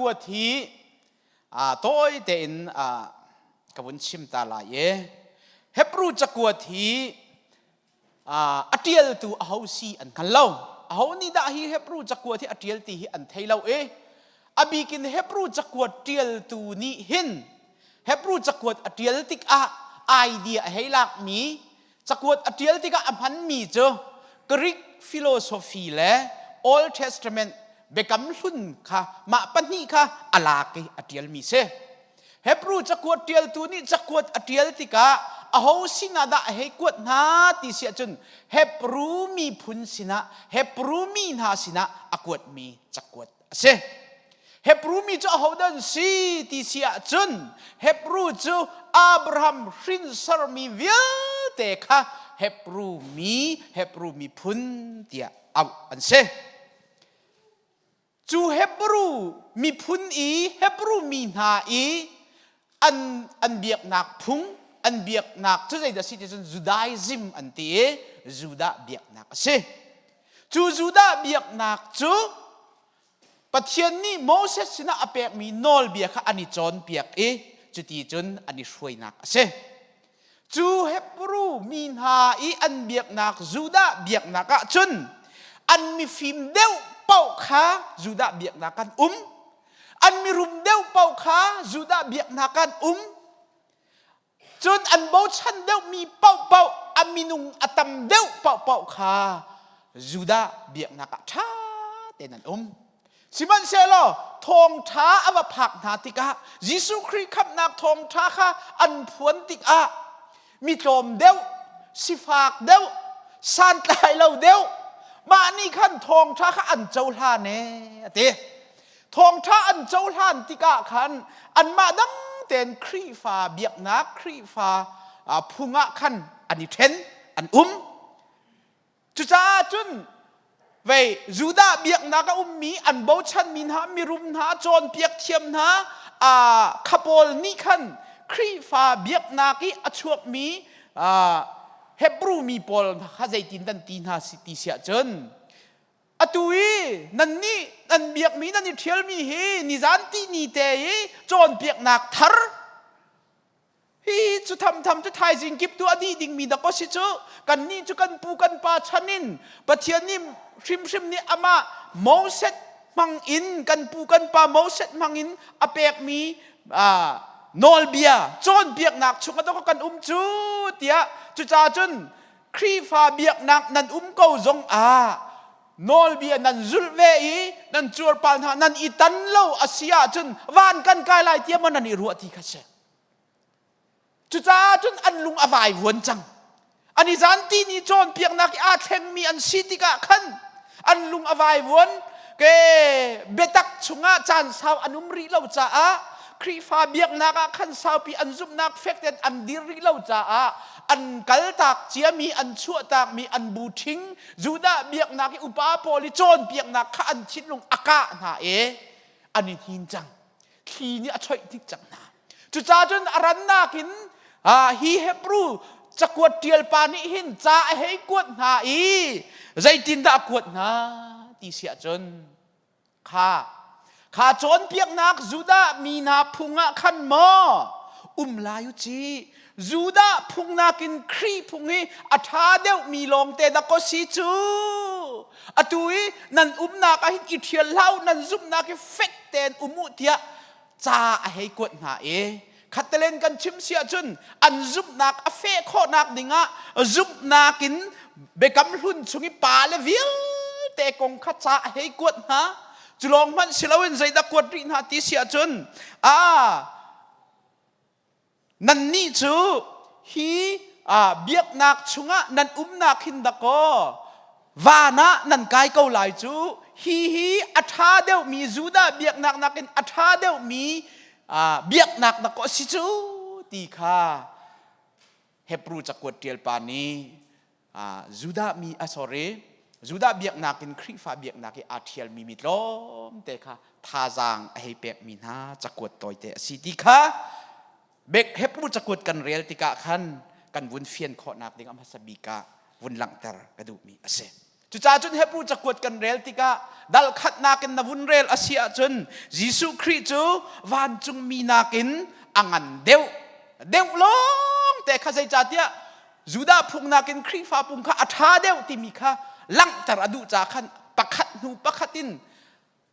Kuat hi tawi tein ka vun chim ta lai i Hebrew cakuat hi a ṭialtu aho si an hngal lo. Aho nih dah hi Hebrew cakuat hi a ṭial ti hi an thei lo i a bik in Hebrew cakuat ṭialtu nih hin Hebrew cakuat a ṭial tikah idea a hei lakmi cakuat a ṭial tikah a hmanmi cu Greek philosophy le Old Testament biakam hlun kha mah pahnih kha a lak i a ṭialmi si. Hebrew cakuat ṭialtu nih cakuat a ṭial tikah aho sinah dah a hei kuat hna ti si ahcun Hebrew miphun sinah Hebrew mi hna sinah a kuatmi cakuat a si. Hebrew mi cu ahodah an si ti si ahcun Hebrew cu Abraham hrinsormi vialte kha Hebrew mi, Hebrew miphun tiah auh an si. Cu Hebrew miphun i Hebrew mi hna i an, an biaknak phung, an biaknak cu zeidah si ti cun Judaism an ti i Judah biaknak a si. Cu Judah biaknak cu Pathian nih Moses sinah a pekmi nawlbia kha an i cawnpiak i cuti cun an i hruainak a si. Cu Hebru mi hna i an biaknak Judah biaknak ah cun an mifim deuh paoh kha Judah biaknak an um. An mirum deuh paoh kha Judah biaknak an um. Cun an bochan deuhmi paohpaoh a minung a tam deuh paohpaoh kha Judah biaknak ah ṭha tein an um. Sihmanhsehlaw thawngṭha a va phak hna tikah Jesuh Khrih khamhnak thawngṭha kha an phuan tikah mi tlawm deuh, sifak deuh, santlai lo deuh, mah nih khan thawngṭha kha an cohlan ee a ti. Thawngṭha an cohlan tikah khan anmah dang tein Khrihfa biaknak, Khrihfa phung ah khan an i ṭhen, an um. Cucaah cun vei Judah biaknak a ummi an bochanmi hna, mirum hna, cawnpiak thiam hna, kha pawl nih khan Khrihfa biaknak i a chuakmi Hebrew mi pawl kha zeitin dan ti hna si ti siah cun Atu i nannih nan biakmi nan i ṭhialmi hi nizan tihni te i cawnpiaknak thar hi cu thamtham cu thaizing kip tu a dih dingmi dak si cu kannih cu kan pu kan pa chan in Pathian nih hrimhrim nih amah Moses hmang in kan pu kan pa Moses hmang in a pekmi nawlbia cawnpiaknak chungah dawk kan um cu tiah cucaah cun Khrihfa biaknak nan um ko zong ah nawlbia nan zulh ve i nan cuarpal hna nan i tan lo a si ahcun van kan kai lai tiah maw nan i ruah ti kha si. Cucaah cun an lung a vaivuan cang. An i zanti ni cawnpiaknak i aa thlengmi an si tikah khan an lung a vaivuan ke biatak chungah caan sau an um rih lo caah Khrihfa biaknak ah khan saupi an zumhnak fek tein an dir rih lo caah an kaltak ciami an chuahtakmi an bu ṭhing Judah biaknak i upa pawl i cawnpiaknak kha an thinlung a kah hna i an i hnin cang thli nih a choih tik cang hna cucaah cun a rannak in hi Hebrew cakuat ṭial pa nih hin ca a hei kuat hna i zeitindah a kuat hna ti si ahcun kha kha cawnpiaknak Judah mi hna phung ah khan maw um lai u ci Judah phung nakin Khrih phung hi a ṭha deuhmi lawngte dah kaw si cu atu i nan umnak ah hin i ṭhial hlah u nan zumhnak hi fek tein um u tiah ca a hei kuat hna i khattelen kan chim si ahcun an zumhnak a feh khawhnak dingah zumhnak in biakam hlun chung i pa le vialte kong kha ca a hei kuat hna cu lawng hmanh si loin zeidah kuat rih hna ti si ahcun a Nannih cu hi biaknak chungah nan umnak hin dakaw van ah nan kai ko lai cu hi hi a ṭha deuhmi Judah biaknak nakin a ṭha deuhmi biaknak dakaw a si cu ti kha Hebrew cakuat ṭial pa nih Judah mi a sorry Judah biaknak in Khrihfa biaknak i aa ṭhialmi mi tlawmte kha thazaang a hei pekmi hna cakuat tawite a si ti kha Hebrew cakuat kan rel tikah khan kan vun fian khawhnak ding a hmasa bik ah vun langhter ka duhmi a si. Cucaah cun Hebrew cakuat kan rel tikah dal khatnak in na vun rel a si ahcun Jesuh Khrih cu vancungmi nakin a ngan deuh. Deuh lawng te kha zeicahtiah Judah phung nakin Khrihfa phung kha a ṭha deuh timi kha langhter a duh caah khan pakhat hnu pakhat in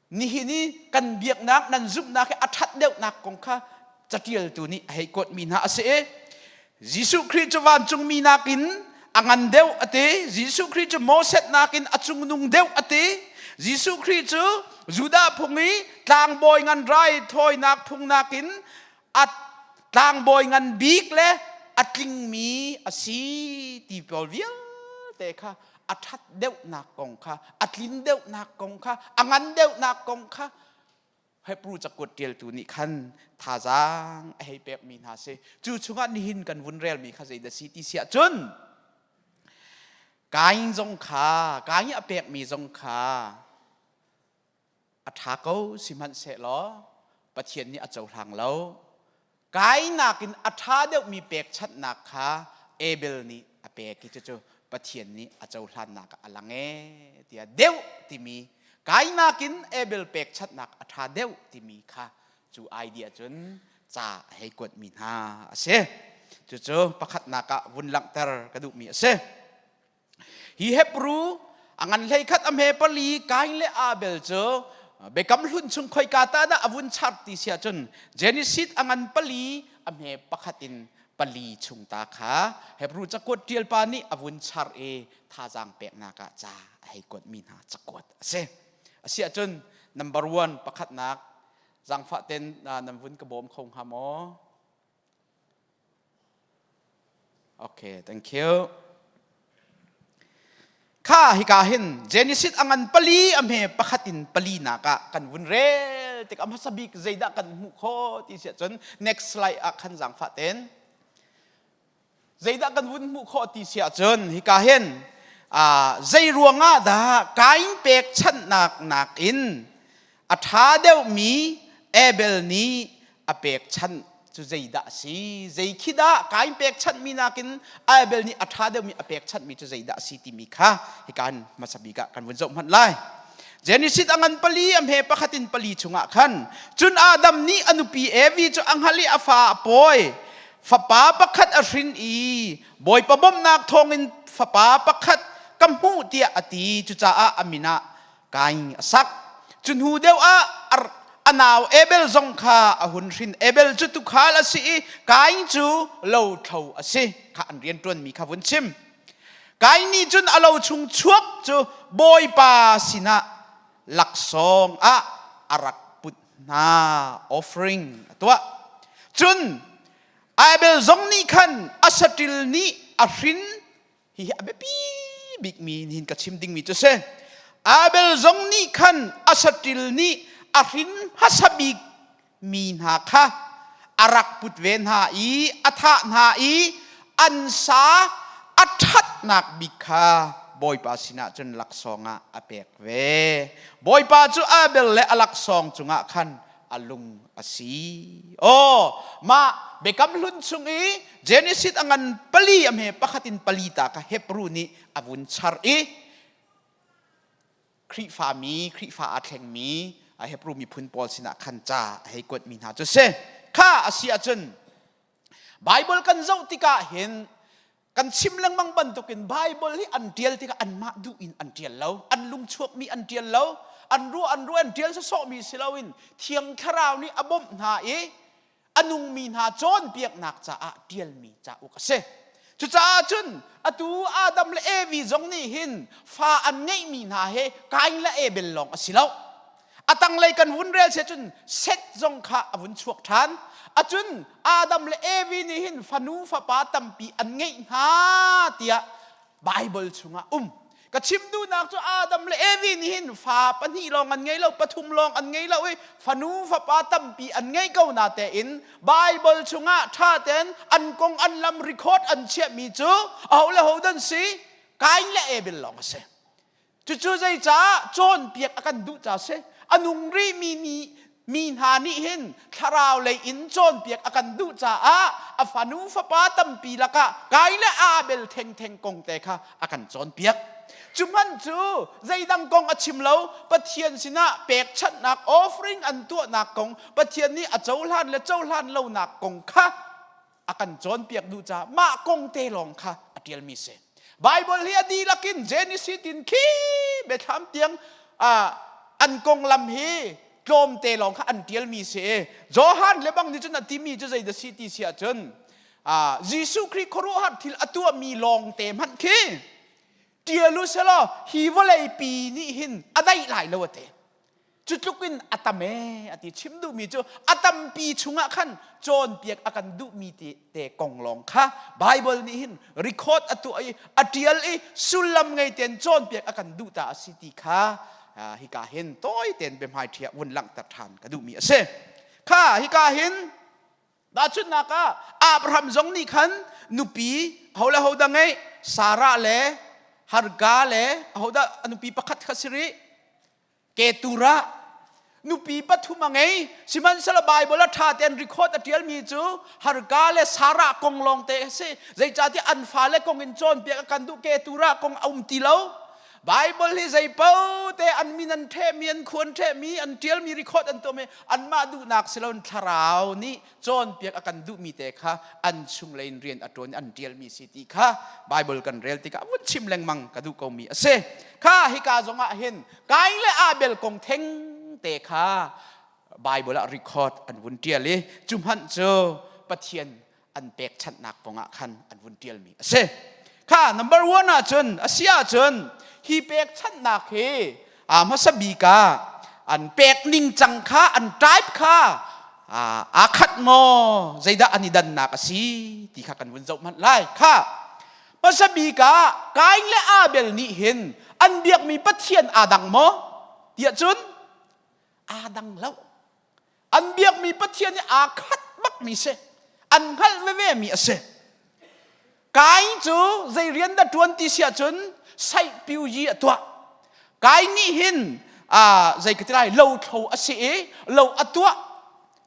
nihin i kan biaknak nan zumhnak hi a ṭhat deuhnak kong kha caṭialtu nih a hei kuatmi hna a si i Jesuh Khrih cu vancungmi nakin a ngan deuh a ti Jesuh Khrih cu Moses nakin a cungnung deuh a ti Jesuh Khrih cu Judah phung i tlangbawi ngan rai thawinak phung nakin a tlangbawi ngan bik le a tlingmi a si ti pawl vialte kha a ṭhat deuhnak kong kha a tlin deuhnak kong kha a ngan deuhnak kong kha Hebrew cakuat ṭialtu nih khan thazaang a hei pekmi hna si. Cu chungah nihin kan vun relmi kha zeidah si ti siah cun Kain zong kha Kain a pekmi zong kha a ṭha ko sihmanhsehlaw Pathian nih a cohlang lo. Kain nakin a ṭha deuhmi pekchanhnak kha Abel nih a pek i cucu Pathian nih a cohlannak ah a lang ee tiah deuh timi Kain nakin Abel pekchanhnak a ṭha deuh timi kha cu idea cun ca a hei kuatmi hna a si. Cucu pakhatnak ah vun langhter ka duhmi a si. Hi Hebrew a ngan 11 a hme pali Kain le Abel cu Biakam Hlun chung khoika ta dah a vun char ti si ahcun Genesis a ngan pali a hme pakhat in pali chung ta kha Hebrew cakuat ṭial pa nih a vun char i thazaang peknak ah ca a hei kuatmi hna cakuat a si. A si ahcun number one pakhatnak zaangfah ten nan vun ka bawm kho hnga maw? Okay, thank you. Kha hika hin Genesis a ngan pali a hme pakhat in pali nak ah kan vun rel tik a hmasa bik zeidah kan hmuh kho ti siah cun next slide ah khan zaangfah ten zeidah kan vun hmuh khawh ti siah cun hika hin zei ruangah dah Kain pekchanhnak nakin a ṭha deuhmi Abel nih a pekchanh cu zeidah a si? Zei khi dah Kain pekchanhmi nakin Abel nih a ṭha deuhmi a pekchanhmi cu zeidah a si timi kha hika hin hmasa bik ah kan vun zoh hmanh lai. Genesis a ngan pali a hme pakhat in pali chungah khan cun Adam nih a nupi Evi cu a hngalh i a fa a pawi fapa pakhat a hrin i Bawipa bawmhnak thawngin fapa pakhat ka hmuh tiah a ti cucaah a min ah Kain a sak. Cu hnu deuh ah a nau Abel zong kha a hun hrin. Abel cu tuukhal a si i Kain cu lothlo a si. Kha an rianṭuanmi kha vun chim. Kain nih cun a lo chung chuak cu Bawipa sinah laksawng ah a rak put hna offering a tuah. Cun Abel zong nih khan a saṭil nih a hrin Hihi a biapi bikmi nihin ka chim dingmi cu si. Abel zong nih khan a saṭil nih a hrin hmasa bik mi hna kha a rak put ve hna i a thah hna i an sa a ṭhatnak bik kha Bawipa sinah cun laksawng ah a pek ve. Bawipa cu Abel le a laksawng cungah khan a lung a si. Aw, mah Biakam Hlun chung i Genesis a ngan pali a hme pakhat in pali ta kha Hebrew nih a vun char i Khrihfami, Khrihfa aa thlengmi Hebrew miphun pawl sinah khan ca a hei kuatmi hna cu si. Kha a si ahcun Bible kan zoh tikah hin kan chim lengmang bantukin Bible hi an ṭial tikah anmah duh in an ṭial lo an lung chuakmi an ṭial lo an ruah an ruah an ṭial sawsawhmi si loin Thiang Thlarau nih a bawmh hna i a nungmi hna cawnpiaknak caah ṭialmi cauk a si. Cucaah cun atu Adam le Evi zong nih hin fa an ngeihmi hna he Kain le Abel lawng a si lo. A tanglei kan vun rel se cun Seth zong kha a vun chuak ṭhan. Acun Adam le Evi nih hin fanu fapa tampi an ngeih hna tiah Baibal chungah um. Ka chim duhnak cu Adam le Evi nih hin fa pahnih lawng an ngei lo, pathum lawng an ngei lo i fanu fapa tampi an ngei ko na tein Baibal chungah ṭha tein an kong an lam record an chiahmi cu aho le ho dan si Kain le Abel lawng a si. Cucu zeicah cawnpiak a kan duh ca si. A nung rihmi nih mi hna nih hin thlarau lei in cawnpiak a kan duh caah a fanu fapa tampi lakah Kain le Abel thengtheng kong te kha a kan cawnpiak. Cu hmanh cu zeidang kong a chim lo, Pathian sinah pekchanhnak offering an tuahnak kong, Pathian nih a cohlan le cohlan lonak kong kha a kan cawnpiak duh caah mah kong te lawng kha a ṭialmi si. Bible hi a dihlak in Genesis tin khi biathlam tiang an konglam hi tlawmte lawng kha an ṭialmi si i Johan le bang nih cun a timi cu zeidah si ti si ahcun Jesuh Khrih khuaruahhar thil a tuahmi lawngte hmanh khi ṭial u selaw hi vawleipi nih hin a daih lai lo a ti. Cu tluk in a tam ee a ti. Chim duhmi cu a tampi chungah khan cawnpiak a kan duhmi te, te kong lawng kha Bible nih hin record a tuah i a ṭial i sullam ngei tein cawnpiak a kan duh ta a si ti kha hika hin tawi tein biahmai ṭhi ah vun langhter ṭhan ka duhmi a si. Kha hika hin Tahchunhnak ah Abraham zong nih khan nupi ho le ho dah ngeih Sarah le Harga le ahodah a nupi pakhat kha si rih Keturah nupi pathum a ngei sihmanhsehlaw Bible a ṭha tein record a ṭialmi cu Harga le Sarah kong lawng te a si zeicahtiah an fale kong in cawnpiak a kan duh Keturah kong a um ti lo Bible hi zeipo te an min an ṭhehmi, an khuan ṭhehmi, an ṭialmi record an tuahmi anmah duhnak si loin thlarau nih cawnpiak a kan duhmi te kha an chunglei in rian a ṭuan an ṭialmi si ti kha Bible kan rel tikah vun chim lengmang ka duh komi a si. Kha hika zongah hin Kain le Abel kong theng te kha Bible ah record an vun ṭial i cu hmanh cu Pathian an pekchanhnak kongah khan an vun ṭialmi a si. Kha number one ahcun a si ahcun hi pekchanhnak hi a hmasa bik ah an pek ningcang kha an type kha aa khat maw zeidah an i dannak a si ti kha kan vun zoh hmanh lai kha hmasa bik ah Kain le Abel nih hin an biakmi Pathian aa dang maw tiah cun aa dang lo An biakmi Pathian hi aa khat bakmi si. An hngalh veve mi a si. Kain cu zei rian dah ṭuan ti si ahcun saihpiuyi a tuah. Kain nih hin zei ka ti lai lothlo a si i lo a tuah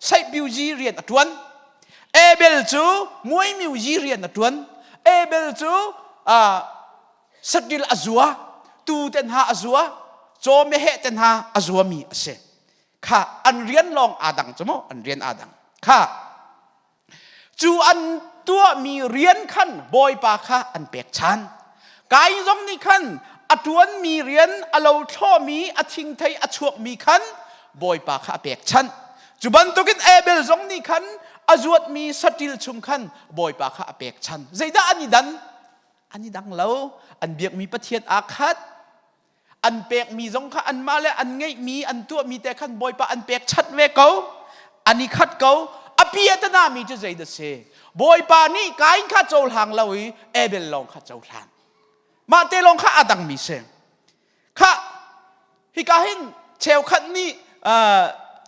saihpiuyi rian a ṭuan. Abel cu muaimiuyi rian a ṭuan. Abel cu saṭil a zua, tuu te hna a zua, caw meheh te hna a zuami a si. Kha an rian lawng aa dang cu mu an rian aa dang kha cu an tuahmi rian khan bawipa kha an pek chan Kain zong nih khan a ṭuanmi rian a lo thlawmi a thingthei a chuakmi khan bawipa kha a pek chanh cu bantukin Abel zong nih khan a zuatmi saṭil chung khan bawipa kha a pek chan zeidah an i dan an i dang lo an biakmi Pathian aa khat An pekmi zong kha anmah le an ngeihmi an tuahmi te khan Bawipa an pek chanh ve ko. An i khat ko. A piahtana mi cu zeidah si? Bawipa nih Kain kha cohlang lo i Abel lawng kha cohlang. Mah te lawng kha a dangmi si. Kha hika hin cheukhat nih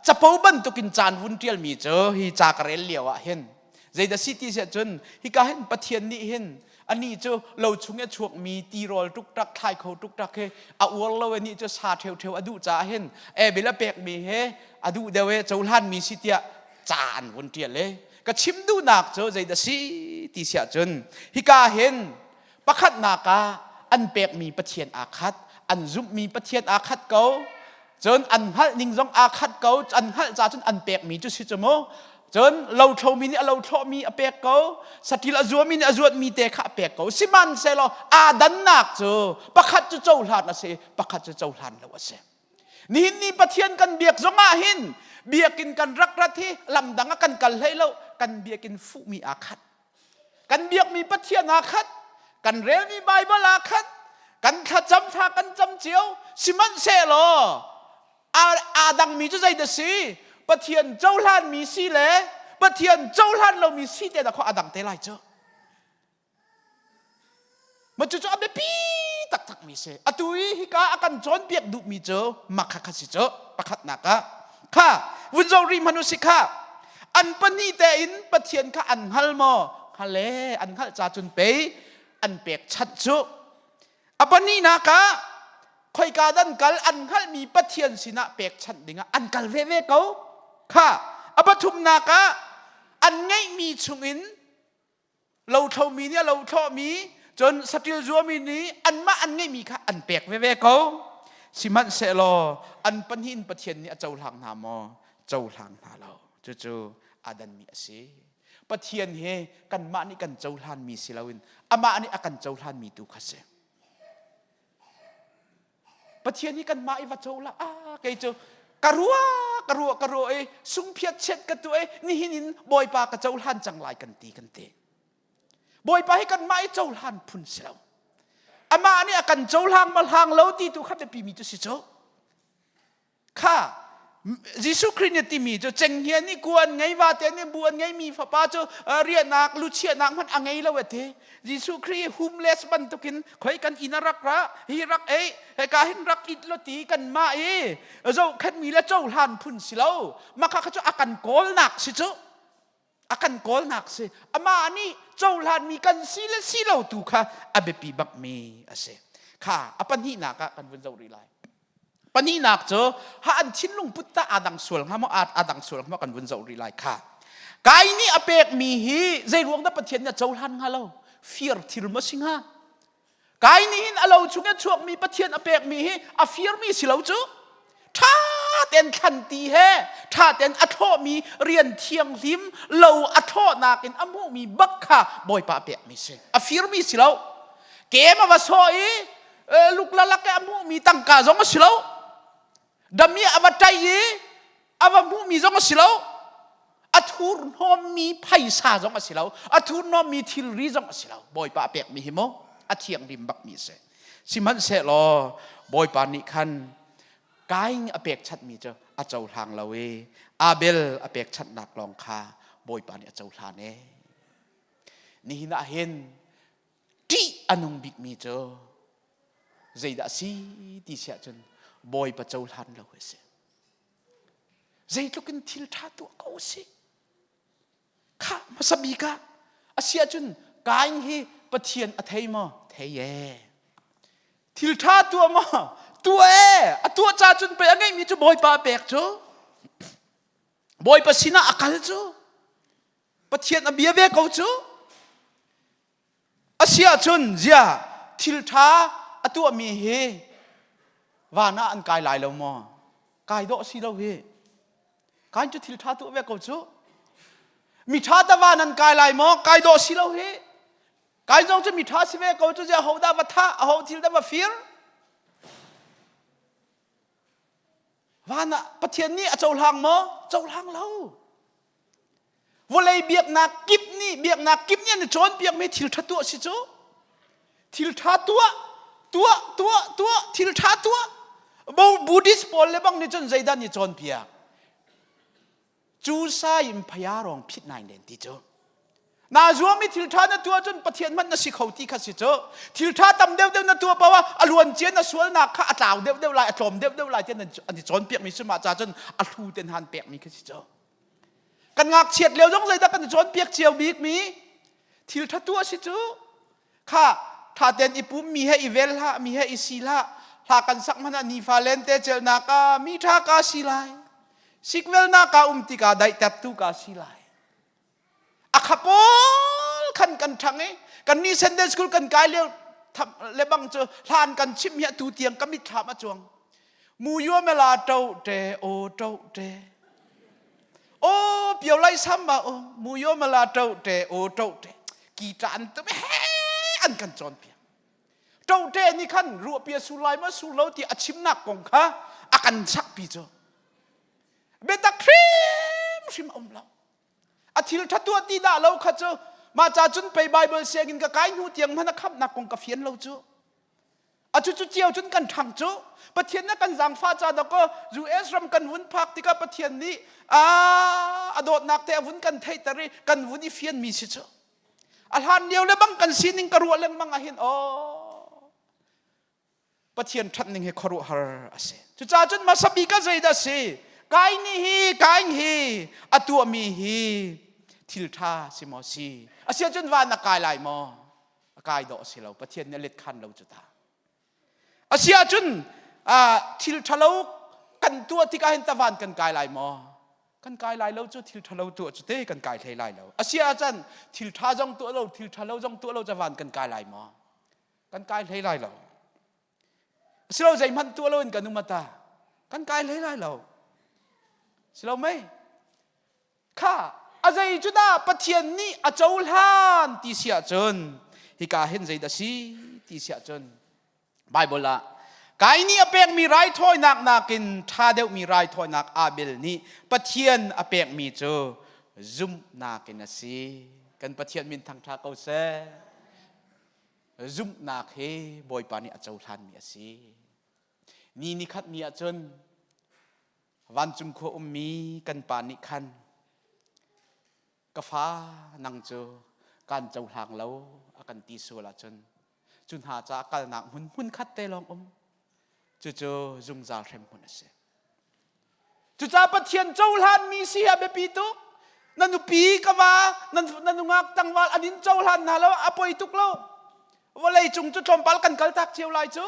capo bantukin caan vun ṭialmi cu hi ca ka rel lio ah hin zeidah si ti siah cun hika hin Pathian nih hin anih cu lo chung i a chuakmi tirawl ṭukṭak thlai kho ṭukṭak hi a uar lo anih cu sa ṭheuṭheu a duh caah hin Abel a pekmi he a duh deuh e cohlanmi si tiah ca an vun ṭial e ka chim duhnak cu zeidah si ti siah cun hika hin Pakhatnak ah an pekmi Pathian aa khat, an zumhmi Pathian aa khat ko. Cun an hngalh ning zong aa khat ko. An hngalh ca cun an pekmi cu si cu mu. Cun lothlomi nih a lothlawhmi a pek ko, saṭil a zuami nih a zuatmi te kha a pek ko. Sihmanhsehlaw aa dannak cu pakhat cu cohlan a si, pakhat cu cohlan lo a si. Nihin ni Pathian kan biak zong ah hin biakinn kan rak rat hi lamdang ah kan kal hlei lo, kan biakinn fuhmi aa khat. Kan biakmi Pathian aa khat, kan relmi Baibal aa khat, kan thlacam thla kan cam cio. Sihmanhsehlaw aa dangmi cu zeidah si? Pathian cohlanmi si le Pathian cohlan lomi si te dah khaw a dang te lai cu. Ma cucu a biapi taktakmi si. Atu i hika a kan cawnpiak duhmi cu makha kha si cu pakhatnak ah. Kha vun zoh rih hmanh u si kha. An pahnih tein Pathian kha an hngal maw? Hngal e, an hngalh ca cun pei an pekchanh cu. A pahnihnak ah khoika dan kal an hngalhmi Pathian sinah pekchanh dingah an kal veve ko. Kha a pathumnak ah an ngeihmi chungin Lothlomi nih a lothlawhmi, Cun saṭil zuami nih anmah an ngeihmi kha an pek veve ko. Sihmanhsehlaw an pahnih in Pathian nih a cohlang hna maw? Cohlang hna lo. Cucu aa danmi a si. Pathian he kanmah nih kan cohlanmi si loin amah nih a kan cohlanmi tu kha si. Pathian hi kanmah i va cohlang ah kei cu ka ruah ka ruah ka ruah i sungphiat chiat ka tuah i nihin in Bawipa ka cohlan cang lai kan ti kan ti. Bawipa hi kanmah i cohlan phun si lo. Amah nih a kan cohlang ma hlang lo ti tu kha biapi mi cu si cu. Kha Jesuh Khrih nih timi cu cenghngia nih ku an ngei vate nih bu an ngei mi fapa cu riahnak luchiahnak hmanh a ngei lo ati. Jesuh Khrih homeless bantukin khoi kan inn a rak ra hi rak ei heka hin rak it lo ti kan mah i zohkhenmi le cohlan phun si lo. Maka kha cu a kan kawlnak si cu. A kan kawlnak si amah nih cohlanmi kan si le si lo tu kha a biapi bakmi a si kha a pahnihnak ah kan vun zoh rih lai pahnihnak cu ha an thinlung put ta aa dang sual hnga maw aa dang sual hnga maw kan vun zoh rih lai kha kai nih a pekmi hi zei ruang dah Pathian nih a cohlan hnga lo fir thil maw si hnga Kai nih hin a lo chung in chuakmi Pathian a pekmi hi a firmi si lo cu. Ṭha tein thlanti he ṭha tein a thlawhmi rian thianghlim lo a thlawhnak in a hmuhmi bak kha Bawipa a pekmi si. A firmi si lo. Kem a va sawh i luklalak a hmuhmi tangka zong a si lo. Dami a va ṭai i a va hmuhmi zong a si lo. A thurhnawmmi phaisa zong a si lo. A thurhnawmmi thilri zong a si lo. Bawipa a pekmi hi mu a thianghlim bakmi a si. Sihmanhsehlaw Bawipa nih khan Kain a pekchanhmi cu a cohlang lo i Abel a pekchanhnak lawng kha Bawipa nih a cohlan e. Nihin ah hin ṭih a nung bikmi cu zeidah a si ti si ahcun Bawipa cohlan lo a si. Zeitluk in thil ṭha tuah ko si. Khah hmasa bik ah a si ahcun Kain hi Pathian a thei maw? Thei e. Thil ṭha tuah maw? Tuah e. A tuah ca cun pei a ngeihmi cu Bawipa a pek cu. Bawipa sinah a kal cu. Pathian a bia ve ko cu. A si ahcun zia thil ṭha a tuahmi hi van ah an kai lai lo maw? Kai dawh si lo hi. Kain cu thil ṭha tuah ve ko cu. Mi ṭha ta van an kai lai maw? Kai dawh si lo hi. Kai zong cu mi ṭha si ve ko cu zia ho dah va thah, aho thil dah va fir? Van ah Pathian nih a cohlang maw? Cohlang lo. Vawlei biaknak kip nih biaknak kip nih an i cawnpiakmi thil ṭha tuah si cu. Thil ṭha tuah, tuah, tuah, tuah, thil ṭha tuah. Bo Buddhist pawl le bang nih cun zeidah an i cawnpiak? Cu sai in phaya rong phit nai len ti cu. Na zuam i thil ṭha na tuah cun Pathian hmanh na si kho ti kha si cu. Thil ṭha tam deuhdeuh na tuah paoh ah a luan cia na sualnak kha a tlau deuhdeuh lai, a tlawm deuhdeuh lai ti an i cawnpiakmi si mah ca cun a hlu ten han pekmi kha si cu. Kan ngakchiat lio zong zeidah kan i cawnpiak cio bikmi thil ṭha tuah si cu kha ṭha tein i pum mi he i vel hlah mi he i si hlah hla kan sak hmanh ah nifa lente celnak ah mi ṭha ka si lai sikvelnak ah um tikah daihtertu ka si lai a khapawl khan kan ṭhang i kan ni Sunday school kan kai lio le bang cu hlan kan chim hi atu tiang ka mitthlam a cuang mu yo me la to te o to te o pio lai sam ba o mu yo me la to te o to te ki ta an tu he an kan cawn piak to te ni khan ruah pia su lai ma su lo ti a chimnak kong kha a kan sak pi cu biatak hrim hrim a um lo a thil ṭha tuah ti dah lo kha cu mah ca cun pei Bible sianginn ka kai hnu tiang hmanh a khamhnak kong ka fian lo cu a cu cu cio cun kan ṭhang cu Pathian na kan zaangfah ca dawkaw US ram kan vun phak tikah Pathian nih a dawtnak te a vun kan theihter i kan vun i fianmi si cu a hlan lio le bang kan sining ka ruah lengmang ahhin aw Pathian ṭhat ning hi khuaruahhar a si. Cucaah cun hmasa bik ah zeidah a si? Kain nih hi Kain hi a tuahmi hi thil ṭha si maw si? A si ahcun van a kai lai maw? A kai dawh a si lo. Pathian nih a let khan lo cu ta. A si ahcun thil ṭhalo kan tuah tikah hin ta van kan kai lai maw? Kan kai lai lo cu thil ṭhalo tuah cu te kan kai hlei lai lo. A si ahcun thil ṭha zong tuah lo, thil ṭhalo zong tuah lo ca van kan kai lai maw? Kan kai hlei lai lo. Silo zeihmanh tuah loin kan um ata. Kan kai hlei lai lo. Silo mei? Kha a zei cu dah Pathian nih a cohlan ti si ahcun hika hin zeidah si ti si ahcun Bible ah Kain nih a pekmi raithawinak nakin ṭha deuhmi raithawinak Abel nih Pathian a pekmi cu zumhnak in a si. Kan Pathian min thangṭha ko seh. Zumhnak hi Bawipa nih a cohlanmi a si. Ni nikhat ni ahcun vancung khua ummi kan pa nih khan ka fa nang cu kan cohlang lo a kan ti sual ahcun cu hna caah kalnak hmun hmun khat te lawng um cucu zungzal hrem hmun a si. Cucaah Pathian cohlanmi si hi a biapi tuk. Na nupi ka va na nungak tangval an in cohlan hna lo a poi tuk lo. Vawlei cung cu tlawmpal kan kal tak cio lai cu.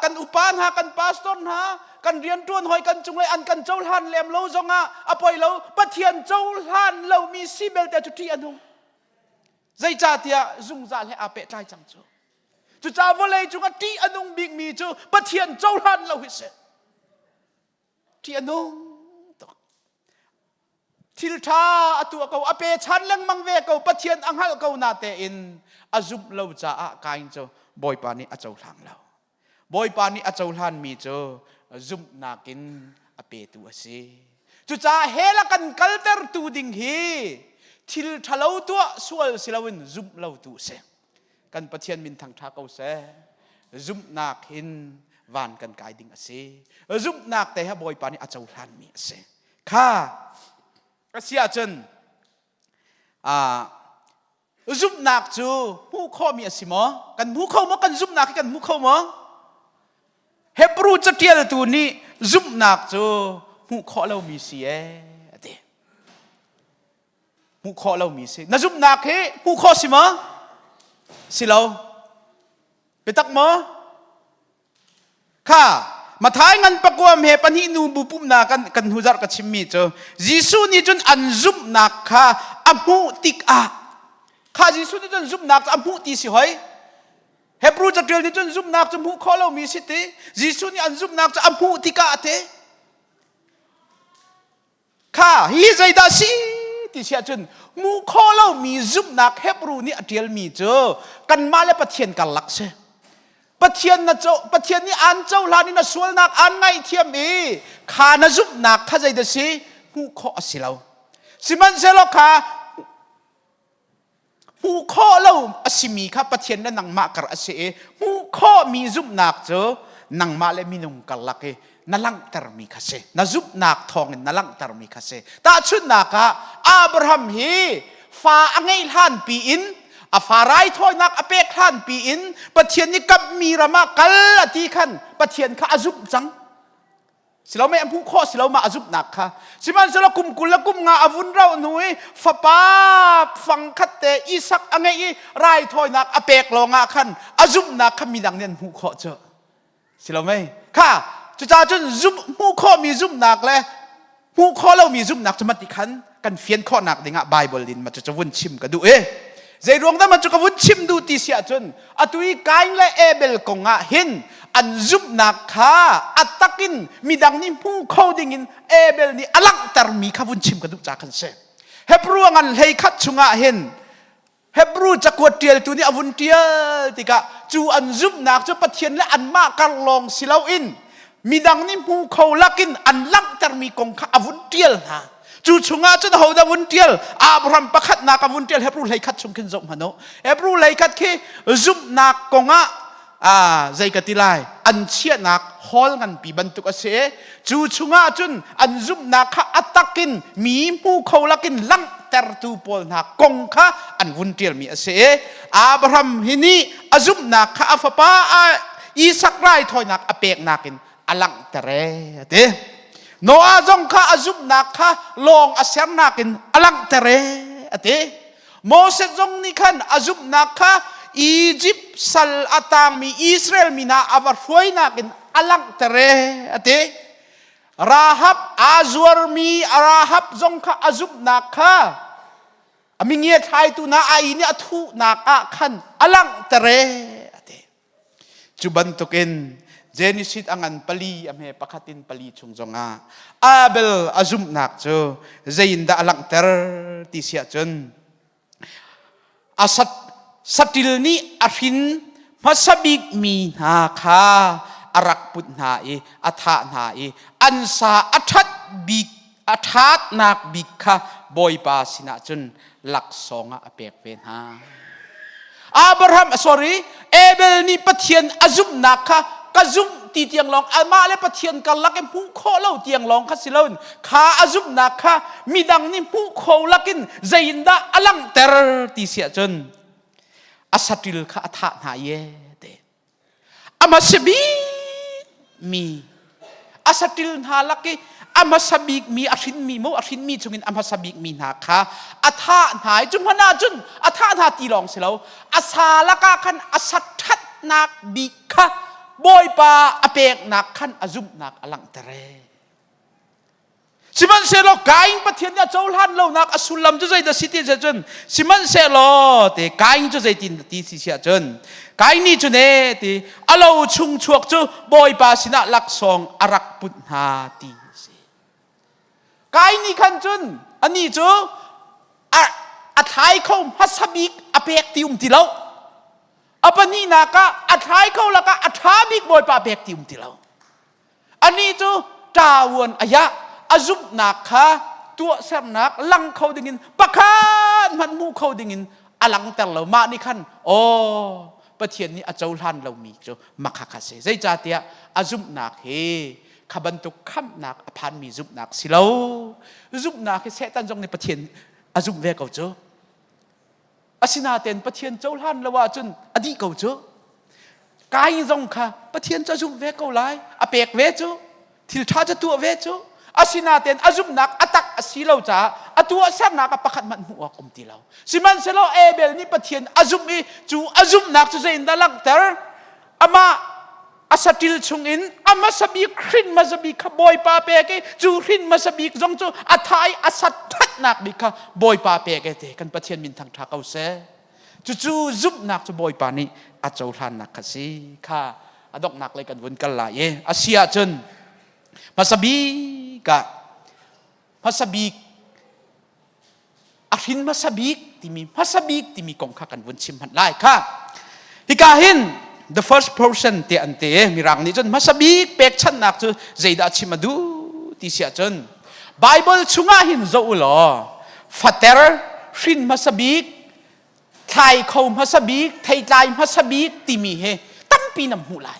Kan upa hna kan pastor hna kan rianṭuan hoi kan cunglei an kan cohlan lem lo zongah a poi lo. Pathian cohlan lomi si belte cu ṭih a nung. Zeicahtiah zungzal he aa pehtlai cang cu. Cucaah vawlei cung ah ṭih a nung bikmi cu Pathian cohlan lo hi si. Ṭih a nung tuk. Thil ṭha a tuah ko, a pe chan lengmang ve ko, Pathian a hngalh ko na tein a zumh lo caah Kain cu Bawipa nih a cohlang lo. Bawipa nih a cohlanmi cu zumhnak in a petu a si. Cucaah hell a kan kaltertu ding hi thil ṭhalo tuah sual si loin zumh lo tu a si. Kan Pathian min thangṭha ko seh. Zumhnak hin van kan kai ding a si. Zumhnak te he Bawipa nih a cohlanmi a si. Kha a si ahcun Zumhnak cu hmuh khawhmi a si maw? Kan hmu kho maw? Kan zumhnak hi kan hmu kho maw? Hebrew caṭialtu nih zumhnak cu hmuh khawh lomi si ee a ti. Hmuh khawh lomi si. Na zumhnak hi hmuh khawh si maw? Si lo. Biatak maw? Kha Mathai ngan pakuam he pahnih nu bu pumhnak kan kan hnu zarh ka chimmi cu Jesuh nih cun an zumhnak kha a hmuh tikah kha Jesuh nih cun zumhnak cu a hmuh ti si hoi. Hebrew caṭial nih cun zumhnak cu hmuh khawh lomi si ti. Jesuh nih an zumhnak cu a hmuh tikah a ti. Kha hi zeidah si ti si ahcun hmuh khawh lomi zumhnak Hebrew nih a ṭialmi cu kanmah le Pathian karlak si. Pathian na co Pathian nih aan cohlan in a sualnak aan ngaihthiam i kha na zumhnak kha zeidah si hmuh khawh a si lo. Sihmanhsehlaw kha Hmuh khawh lo a simi kha Pathian le nangmah kar a si i hmuh khawhmi zumhnak cu nangmah le minung karlak i na langhtermi kha si. Na zumhnak thawngin na langhtermi kha si. Tahchunhnak ah Abraham hi fa a ngeih hlanpi in a fa raithawinak a pek hlanpi in Pathian nih kamhmi ram ah kal a ti khan Pathian kha a zumh cang. Silo mei a hmuh khawh silo ma a zumhnak kha. Sihmanhsehlaw kum 20 le kum nga a vun rauh hnu i fapa fangkhat te Isak a ngeih i raithawinak a pek lawngah khan a zumhnak kha midang nih an hmuh khawh cu. Silo mei kha cucaah cun zumh hmuh khawhmi zumhnak le hmuh khawh lomi zumhnak cu mati khan kan fian khawhnak dingah Bible in ma cu vun chim ka duh i zei ruang dah ma cu ka vun chim duh ti si ahcun atu i Kain le Abel kong ah hin an zumhnak kha a takin midang nih hmu kho dingin Abel nih a langhtermi kha vun chim ka duh ca khan si. Hebrew ngan hlei khat chungah hin Hebrew cakuat ṭialtu nih a vun ṭial tikah cu an zumhnak cu Pathian le anmah kar lawng si loin midang nih hmu kho lakin an langhtermi kong kha a vun ṭial hna. Cu chungah cun ahodah vun ṭial? Abraham pakhatnak a vun ṭial Hebrew 11 chung khin zoh hmanh u. Hebrew 11 khi zumhnak kongah zei ka ti lai an chiahnak hall nganpi bantuk a si cu chungah cun an zumhnak kha a takin mi hmu kho lakin langhtertu pawl hna kong kha an vun ṭialmi a si. Abraham hi nih a zumhnak kha a fapa Isak raithawinak a peknak in a langhter ee a ti. Noah zong kha a zumhnak kha lawng a sernak in a langhter ee a ti. Moses zong nih khan a zumhnak kha Egypt sal a tangmi Israel mi hna a va hruainak in a langhter ee a ti. Rahab aa zuarmi Rahab zong kha a zumhnak kha a mingia thlaitu hna ai nih a thuhnak ah khan a langhter ee. Cu bantukin Genesis a ngan pali a hme pakhat in pali chung zongah Abel a zumhnak cu zeiindah a langhter ti si ahcun a saṭil nih a hrin hmasa bik mi hna kha a rak put hna i a thah hna i an sa a ṭhat bik a ṭhatnak bik kha Bawipa sinah cun laksawng ah a pek ve hna. Abraham sorry Abel nih Pathian a zumhnak kha ka zumh ti tiang lawng amah le Pathian karlak i hmuh khawh lo tiang lawng kha si loin kha a zumhnak kha midang nih hmuh kho lakin zeiindah a langhter ti si ahcun a saṭil kha a thah hna ye te A hmasa bikmi a saṭil hna lak i a hmasa bikmi a hrinmi maw a hrinmi chungin a hmasa bikmi hna kha a thah hna i cu hmanh ah cun a thah hna ti lawng si lo a sa lakah khan a sa ṭhatnak bik kha Bawipa a peknak khan a zumhnak a langhter ee. Sihmanhsehlaw Kain Pathian nih a cohlan lonak a sullam cu zeidah si ti cun sihmanhsehlaw te Kain cu zeitin ti si siah cun Kain nih cun e ti a lo chung chuak cu Bawipa sinah laksawng a rak put hna ti a si. Kain nih khan cun anih cu a a thlai kho hmasa bik a pek ti um ti lo. A pahnihnak ah a thlai kho lakah a ṭha bik Bawipa pek ti um ti lo. Anih cu ṭavuan a yah, a zumhnak kha tuahsernak lang kho dingin pakhat hmanh hmu kho dingin a langter lo. Mah nih khan aw Pathian nih a cohlan lomi cu makha kha si. Zeicahtiah a zumhnak hi kha bantuk khamhnak a phanmi zumhnak si lo. Zumhnak hi Satan zong nih Pathian a zumh ve ko cu. Asinain Pathian cohlan lo ahcun a dih ko cu. Kain zong kha Pathian cu a zumh ve ko lai, a pek ve cu, thil ṭha cu tuah ve cu. Asinain a zumhnak a tak a si lo caah a tuahsernak ah pakhat hmanh hmuh awk um ti lo. Sihmanhsehlaw Abel nih Pathian a zumh i cu a zumhnak cu zeiindah langhter? Amah a saṭil chungin a hmasa bik hrin hmasa bik kha Bawipa pek i cu hrin hmasa bik zong cu a tha i a sat ṭhatnak bik kha Bawipa pek e te kan Pathian min thangṭha ko seh. Cucu zumhnak cu Bawipa nih a cohlannak kha si kha a donghnak lei kan vun kal lai i a si ahcun hmasa bik ah hmasa bik a hrin hmasa bik timi hmasa bik timi kong kha kan vun chim hmanh lai kha hika hin the first person te an te mirang nih cun hmasa bik pekchanhnak cu zeidah chim a duh ti si ahcun Bible chungah hin zoh u law fater hrin hmasa bik thlai kho hmasa bik theitlai hmasa bik timi hi tampi na hmuh lai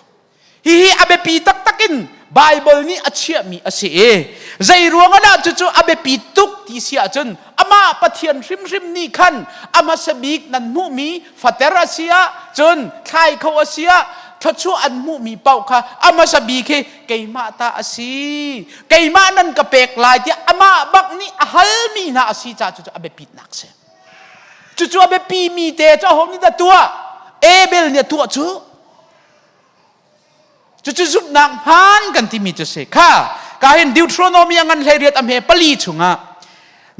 hihi a biapi taktak in Bible nih a chiahmi a si i zei ruang ah dah cucu a biapi tuk ti si ahcun amah Pathian hrimhrim nih khan a hmasa bik nan hmuhmi fater a si ah cun thlai kho a si ah thluachuah an hmuhmi paoh kha a hmasa bik hi keimah ta a si keimah nan ka pek lai tiah amah bak nih a halmi hna a si caah cucu a biapitnak a si. Cucu a biapimi te cu aho nih dah tuah? Abel nih a tuah cu. Cucu zumhnak hmaan kan timi cu si. Kha, ka hin Deuteronomy a ngan 18 a hme pali chungah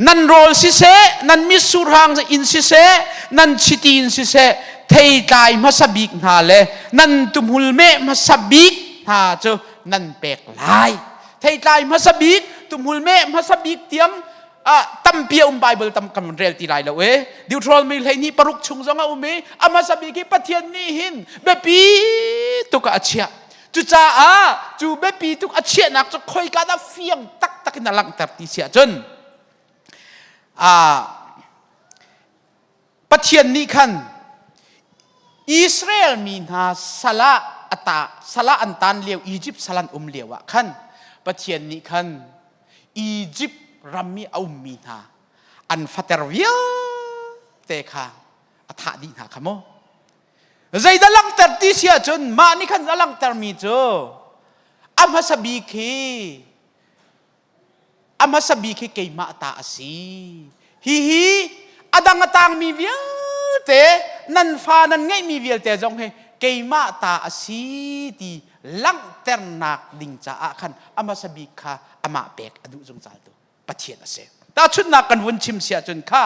nan rawl siseh, nan mitsur hang in siseh, nan chiti in siseh, theitlai hmasa bik hna le nan tuhmul meh hmasa bik hna cu nan pek lai. Theitlai hmasa bik, tuhmul meh hmasa bik tiang ah tampi a um Bible tam kan rel ti lai lo e Deuteronomy 26 chung zong a um i a hmasa bik hi Pathian nih hin biapi tuk ah a chiah cucaah cu biapi tuk a chiahnak cu khoika dah fiang taktak in a langhter ti si ahcun ah Pathian nih khan Israel mi hna sal ah a ta sal ah an tan lio Egypt sal an um lio ah khan Pathian nih khan Egypt ram i a ummi hna an fater vialte kha a thah dih hna kha mu zeidah langhter ti si ahcun mah nih khan a langhtermi cu a hmasa bik hi A hmasa bik hi keimah ta a si. Hihi a dang a tangmi vialte nan fa nan ngeihmi vialte zong hi keimah ta a si ti langhternak ding caah khan a hmasa bik kha amah pek a duh zungzaltu Pathian a si. Tahchunhnak kan vun chim si ahcun kha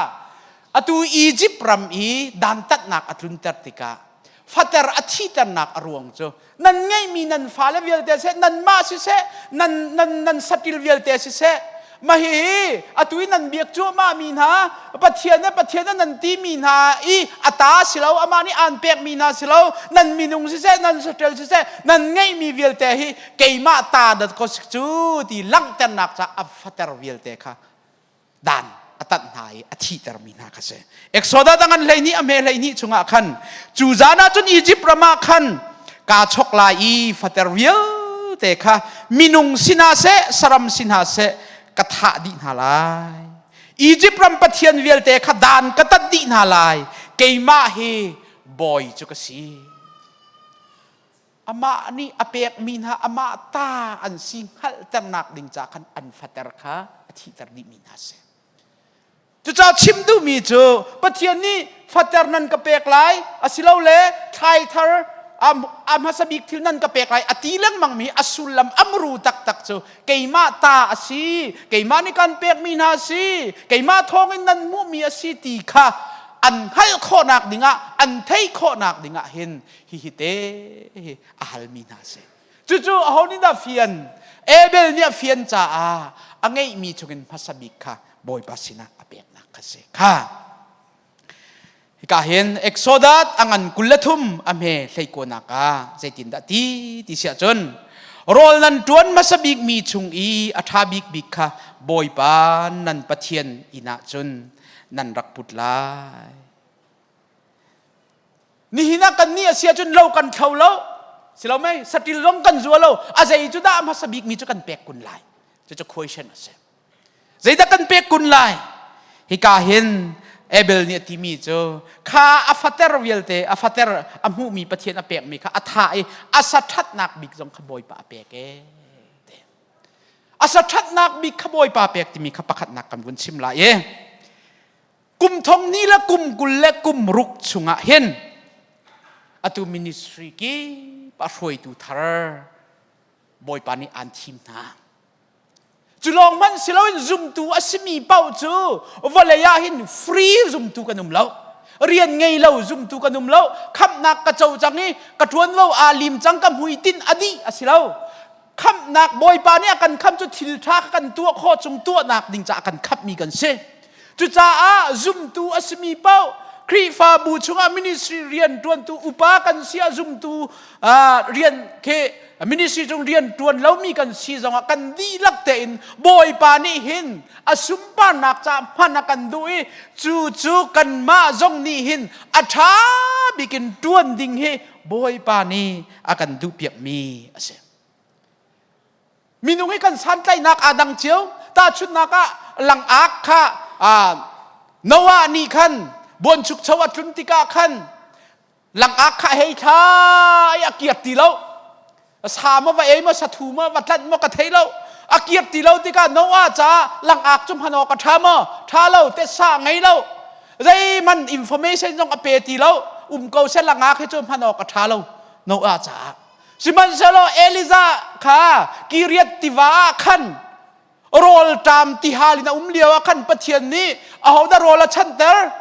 atu Egypt ram i dantatnak a tlunter tikah. Fater a thiternak a ruang cu nan ngeihmi nan fale vialte seh, nanmah siseh, nan nan nan satil vialte siseh, mah hihi atu i nan biak cuahmah mi hna Pathian le Pathian nan timi hna i a ta si lo, amah nih aan pekmi hna si lo, nan minung siseh, nan saṭil siseh, nan ngeihmi vialte hi keimah ta dat ko si cu ti langhternak caah a fater vialte kha dan a tanh hna i a thihtermi hna kha si. Exodus a ngan 12 a hme 12 chungah khan cu zan ah cun Egypt ram ah khan kaa chok lai i fater vialte kha minung si hna seh saram si hna seh ka thah dih hna lai. Egypt ram pathian vialte kha dan ka tat dih hna lai. Keimah hi bawi cu ka si. Amah nih a pekmi hna amah ta an si hngalhternak ding ca khan an fater kha a thihter dihmi hna a si. Cucaah chim duhmi cu Pathian nih fater nan ka pek lai asilole thlai thar a hmasa bik thil nan ka pek lai a ti lengmangmi a sullam a muru taktak cu keimah ta a si keimah nih kan pekmi hna a si keimah thawngin nan hmuhmi a si ti kha an hngalh khawhnak dingah an theih khawhnak dingah hin hihi te hi a halmi hna si. Cucu aho nih dah fian? Abel nih a fian caah a ngeihmi chungin hmasa bik kha Bawipa sinah a peknak kha si. Kha hika hin Exodus a ngan 23 a hme hleikuanak ah zeitindah ti ti siah cun rawl nan ṭuan hmasa bik mi chung i a ṭha bik bik kha Bawipa nan Pathian inn ah cun nan rak put lai. Nihin ah kan nih a si ahcun lo kan thlo lo, si lo mei, saṭil zong kan zua lo, a zei cu dah a hmasa bikmi cu kan pek kun lai. Cucu question a si. Zeidah kan pek kun lai? Hika hin Abel nih a timi cu kha a fater vialte a fater a hmuhmi Pathian a pekmi kha a thah i a sa ṭhatnak bik zong kha Bawipa a pek ee. A sa ṭhatnak bik kha Bawipa pek timi kha pakhatnak kan vun chim lai i kum thong ni le kum 20 le kum ruk chungah hin atu ministry kip a hruaitu thar Bawipa nih aan thim hna. Cu lawng hmanh si loin zumtu a simi paoh cu vawlei ah hin free zumtu kan um lo. Rian ngei lo zumtu kan um lo. Khamhnak ka co cang i ka ṭuanvo aa lim cang ka hmuitinh a dih a si lo. Khamhnak Bawipa nih a kan khamh cu thil ṭha kha kan tuah khawh chung tuahnak ding caah a kan khamhmi kan si. Cucaah zumtu a simi paoh Khrihfabu chungah ministry rian ṭuantu upa kan si ah zumtu rian khi ministry chung rian ṭuan lomi kan si zongah kan dihlak tein Bawipa nih hin a sunparnak caah hman a kan duh i cu cu kanmah zong nih hin a ṭha bikin ṭuan ding hi Bawipa nih a kan duhpiakmi a si. Minung hi kan santlaihnak aa dang cio. Tahchunhnak ah langak kha Noah nih khan buanchukcho a tlun tikah khan langak kha hei thla i a kiak ti lo. Sa maw va ei maw sathu maw va tlanh maw ka thei lo. A kiak ti lo tikah Noah caah langak cu hman awk a ṭha maw? Ṭha lo, tetsa ngei lo. Zeihmanh information zong a pe ti lo. Um ko seh langak hi cu hman awk a ṭha lo Noah caah. Sihmanhsehlaw Elijah kha Kiriath tiva ah khan rawlṭam tihal in a um lio ah khan Pathian nih ahodah rawl a chanter?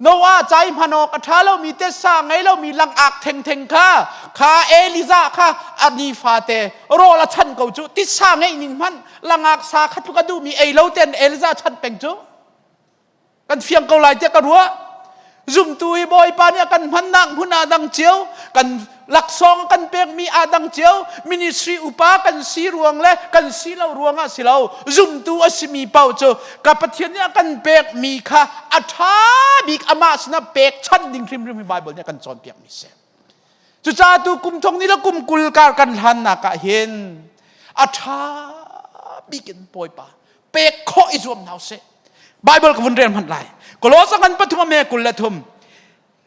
Noah ca i hman awk a ṭha lomi tessa ngei lomi langak thengtheng kha kha Elijah kha a nifate rawl a chan ko cu titsa ngeih ning hmanh langak sa kha tluk a duhmi ei lo ten Elijah chan peng cu Kan fiang ko lai tiah ka ruah. Zumtu hi Bawipa nih a kan hmannak hmun ah dang cio, kan laksawng kan pekmi ah dang cio, ministry upa kan si ruang le kan si lo ruang ah si lo. Zumtu a simi paoh cu ka Pathian nih a kan pekmi kha a ṭha bik amah sinah pekchanh ding hrimhrim hi Bible nih a kan cawnpiakmi si. Cucaah tu kum thong ni le kum 20 kar kan hlannak ah hin a ṭha bik in Bawipa pek khawh i zuam hna usih. Bible ka vun rel hmanh lai. Kolosa ngan pathum a me 23.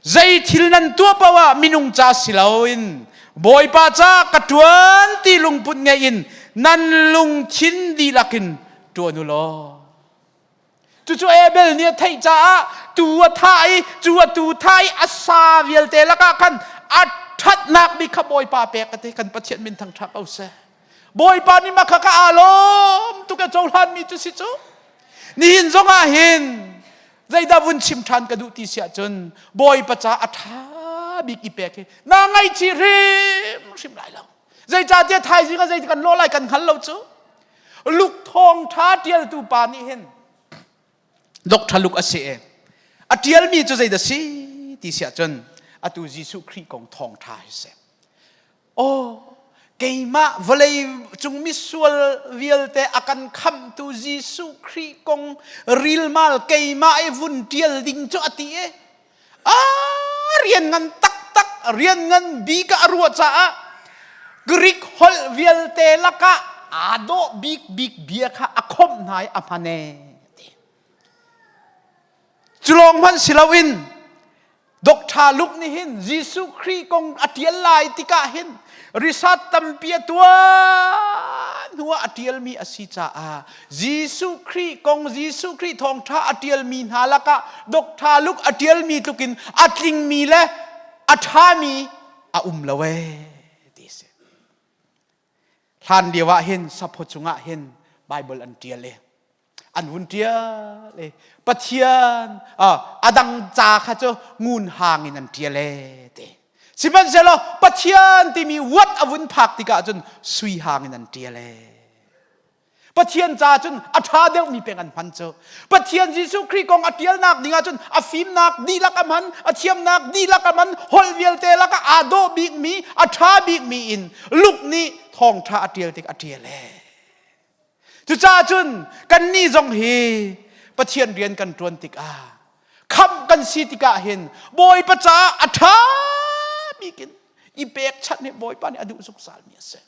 Zei thil nan tuah paoh ah minung ca si loin Bawipa ca ka ṭuan ti lungput ngei in nan lungthin dihlak in ṭuan u law. Cucu Abel nih a theih caah tuu a thah i cu a tuu thah i a sa vialte lakah khan a ṭhatnak bik kha Bawipa pek a ti kan Pathian min thangṭhat ko seh. Bawipa nih mah kha ka aa lawm tuk a cohlanmi cu si cu. Nihin zong ah hin zeidah vun chim ṭhan ka duh ti si ahcun Bawipa ca a ṭha bik i pek hi naa ngaihchih hrimhrim lai lo. Zeicahtiah thaizing ah zei kan lawh lai kan hngal lo cu. Luke thawngṭha ṭialtu pa nih hin Dr. Luke a si i a ṭialmi cu zeidah si ti si ahcun atu Jesuh Khrih kong thawngṭha hi si. Aw, keimah vawlei cung misual vialte a kan khamhtu Jesuh Khrih kong rilmal keimah i vun ṭial ding cu a ti i a rian ngan taktak rian ngan bik ah a ruah caah Greek holh vialte lakah aa dawh bik bik bia kha a khomh hna i a hman ee ti. Cu lawng hmanh si loin Doctor Luke nih hin Jesuh Khrih kong a ṭial lai tikah hin research tampi a tuah hnuah a ṭialmi a si caah Jesuh Khrih kong Jesuh Khrih thawngṭha a ṭialmi hna lakah Doctor Luke a ṭialmi tlukin a tlingmi le a ṭhami a um lo ee ti a si. Hlan lio ah hin saphaw cungah hin Bible an ṭial i an vun ṭial i Pathian a dang ca kha cu ngun hang in an ṭial ee ti. Sihmanhsehlaw Pathian timi what a vun phak tikah cun sui hang in an ṭial ee. Pathian ca cun a ṭha deuhmi peng an hman cu. Pathian Jesuh Khrih kong a ṭialnak ding ahcun a fimnak dihlak a hman, a thiamnak dihlak a hman, holh vialte lakah aa dawh bikmi, a ṭha bikmi in Luke nih thawngṭha a ṭial tik a ṭial ee. Cucaah cun kannih zong hi Pathian rian kan ṭuan tikah khamh kan si tikah hin Bawipa caah a ṭha bik in i pekchanh hi Bawipa nih a duh zungzalmi a si.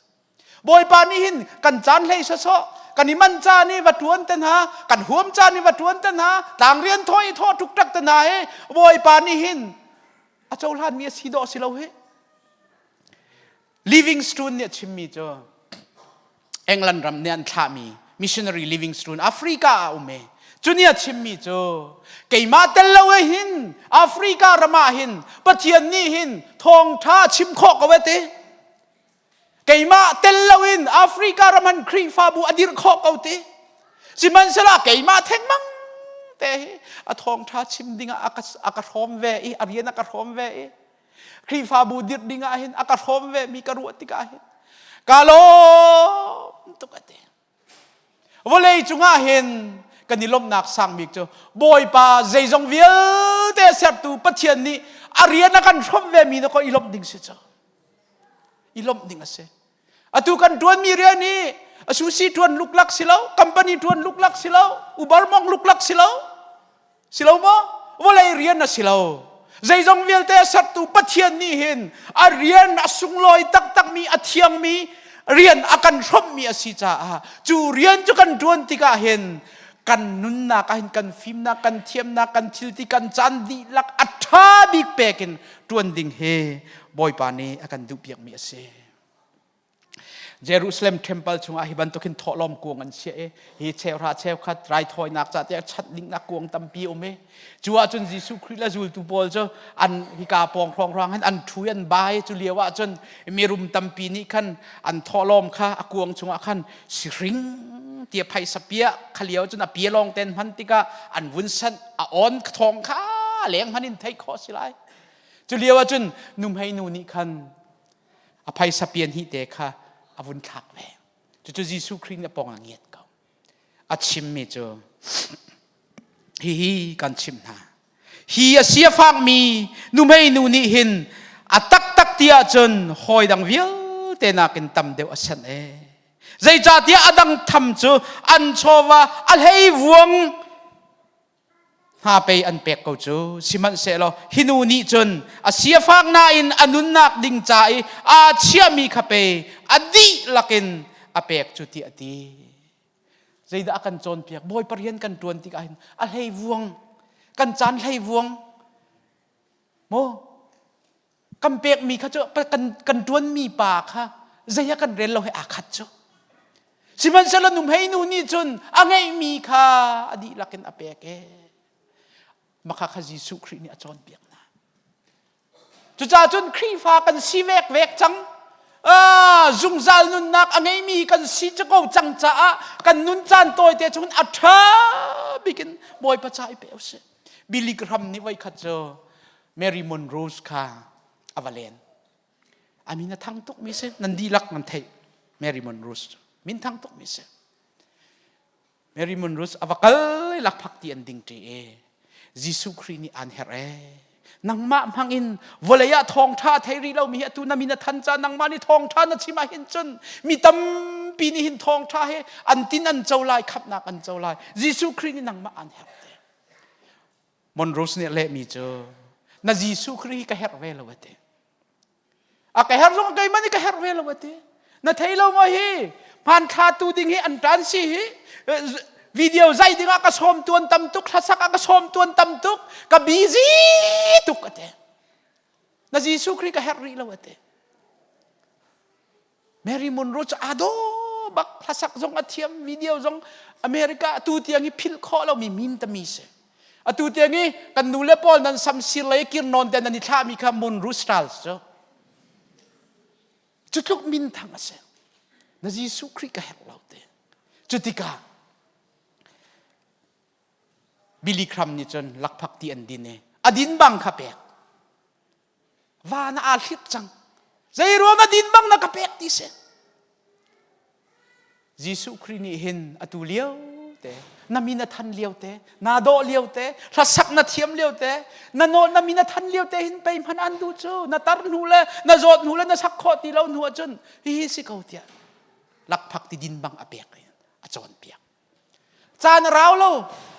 Bawipa nih hin kan caan hlei sawsawh kan i man caan i va ṭuan te hna kan huam caan i va ṭuan te hna tlang rian thawh i thawh ṭukṭak te hna hi Bawipa nih hin a cohlanmi a si dawh si lo hi Livingstone nih a chimmi cu England ram nih an thlahmi missionary Livingstone Africa ah a um i cu nih a chimmi cu keimah tel lo e hin Africa ram ah hin Pathian nih hin thawngṭha chim khawh ko e ti Keimah tel loin Africa ram han Khrihfabu a dirh khawh ko ti. Sihmanhsehlaw keimah thengmang te hi a thawngṭha chim dingah a ka, a ka hrawm ve i a rian a ka hrawm ve i Khrihfabu dirh dingah hin a ka hrawm ve mi ka ruah tikah hin ka lawm tuk a ti. Vawlei cungah hin kan i lawmhnak sang bik cu Bawipa zeizong vialte sertu Pathian nih a rian a kan hrawmh ve mi na ko i lawmh ding si cu. I lawmh ding a si. Atu kan ṭuanmi rian hi asusi ṭuan luklak si lo, company ṭuan luklak si lo, Uber mong luklak si lo. Si lo maw? Vawlei rian a si lo. Zeizong vialte a sertu Pathian nih hin a rian a sunglawi taktakmi a thiangmi rian a kan hrawmhmi a si caah cu rian cu kan ṭuan tikah hin kan nunnak ah hin kan fimnak, kan thiamnak, kan thilti, kan caan dihlak a ṭha bik pek in ṭuan ding hi Bawipa nih a kan duhpiakmi a si. Jerusalem temple chungah hi bantuk hin thawhlawm kuang an chiah i hi cheuhra cheukhat raithawinak ca tiah chanh dingnak kuang tampi um i cu ahcun Jesuh Khrih le zultu pawl cu an hika pawng hrawnghrang hin an ṭhu an bai cu lio ahcun mirum tampi nih khan an thawhlawm kha a kuang chungah khan sihring tia phaisa pia kha lio cun a pia lawng ten hman tikah an vun sanh a on thawng kha leng hman in theih khawh si lai cu lio ahcun nuhmei nu nih khan a phaisa pian hi te kha a vun thlak ve cucu Jesuh Khrih nih a pawng a ngiat ko a chimmi cu hihi kan chimh hna hi a si a fakmi nuhmei nu nih hin a taktak ti ahcun hawi dang vialte nakin tam deuh a sanh ee zeicahtiah a dang tham cu an chawva a hlei vuang hna pei an pek ko cu sihmanhsehlaw hi nu nih cun a siafak nain a nunnak ding ca i aa chiahmi kha pei a dihlak in a pek cu ti a ti zeidah a kan cawnpiak bawipa rian kan ṭuan tikah hin a hlei vuang kan caan hlei vuang maw Kan pekmi kha cu kan, kan ṭuanmi pa kha zei ah kan rel lo he aa khat cu. Sihmanhsehlaw nuhmei nu nih cun a ngeihmi kha a dihlak in a pek ee. Maka kha Jesuh Khrih nih a cawnpiak hna. Cucaah cun Khrihfa kan si vekvek cang. Ah, zungzal nunnak a ngeimi kan si cu ko cang caah kan nun caan tawite chungin a ṭha bikin Bawipa ca i pe usih. Billy Graham nih voikhat cu Mary Monroe kha. A va len. A min a thang tuk mi si. Nan dihlak nan theih. Mary Monroe min thang tuk mi si. Mary Monroe a va kal i lakphak ti an ding ṭi i Jesuh Khrih nih aan herh ee. Nangmah hmang in vawlei ah thawngṭha a thei rih lomi hi atu na min a than caah nangmah nih thawngṭha na chim ahhin cun mi tampi nih hin thawngṭha he an tin an co lai khamhnak an co lai. Jesuh Khrih nih nangmah aan herh te. Monroe nih a lehmi cu na Jesuh Khrih hi ka herh ve lo a ti. A ka herh zong keimah nih ka herh ve lo a ti. Na thei lo maw hi hmanthlatu ding hi an ṭan si hi video zai ding ah ka sawm tuan tam tuk hlasak ah ka sawm tuan tam tuk ka busy tuk a ti. Na Jesuh Khrih ka herh rih lo a ti. Mary Monroe cu aa dawh bak hlasak zong a thiam video zong America atu tiang hi philh khawh lomi min tami si atu tiang hi kan nu le pawl nan sam sir lei kir nawn te nan i thlahmi kha Monroe styles cu cu tluk min thang a si na Jesuh Khrih ka herh lo te cu tikah Billy Graham nih cun lakphak ti an din i a din bang kha pek Va na aa hlip cang. Zei ruang na din bang na ka pek ti si. Jesuh Khrih nih hin atu lio te na min a than lio te na dawh lio te hlasak na thiam lio te na nawl na min a than lio te hin pei hman an duh cu na tar hnu le na zawt hnu le na sak khawh ti lo hnu ahcun hihi si ko tiah lakphak ti din bang a pek a cawnpiak Caan a rau lo.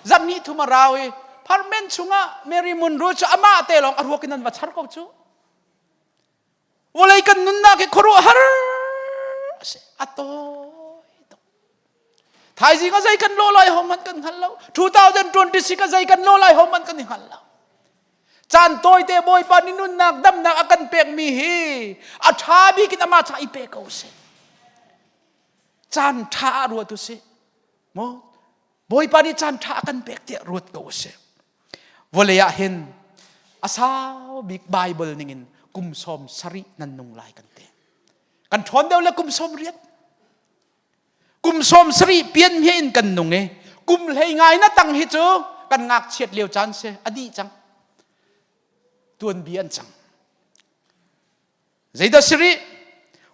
Zarhhnih thum a rau i parliament chungah Mary Monroe cu amah te lawng a ruak in an va char ko cu. Vawlei kan nunnak hi khuaruahhar a si. A tawi tuk. Thaizing a zei kan lawh lai ho hmanh kan hngal lo. 2026 a zei kan lawh lai ho hmanh kan i hngal lo. Caan tawite Bawipa nih nunnak damnak a kan pekmi hi a ṭha bik in amah ca i pe ko sih. Caan ṭha ah ruat u sih. Maw Bawipa nih caan ṭha a kan pek tiah ruat ko u sih. Vawlei ah hin a sau bik Bible ningin kum 70 nan nung lai kan ti. Kan ṭhawn deuh le kum 80. Kum 70 pian he in kan nung i kum hlei ngai na tang hi cu kan ngakchiat lio caan si a dih cang. Tuanbia an cang. Zeidah si rih?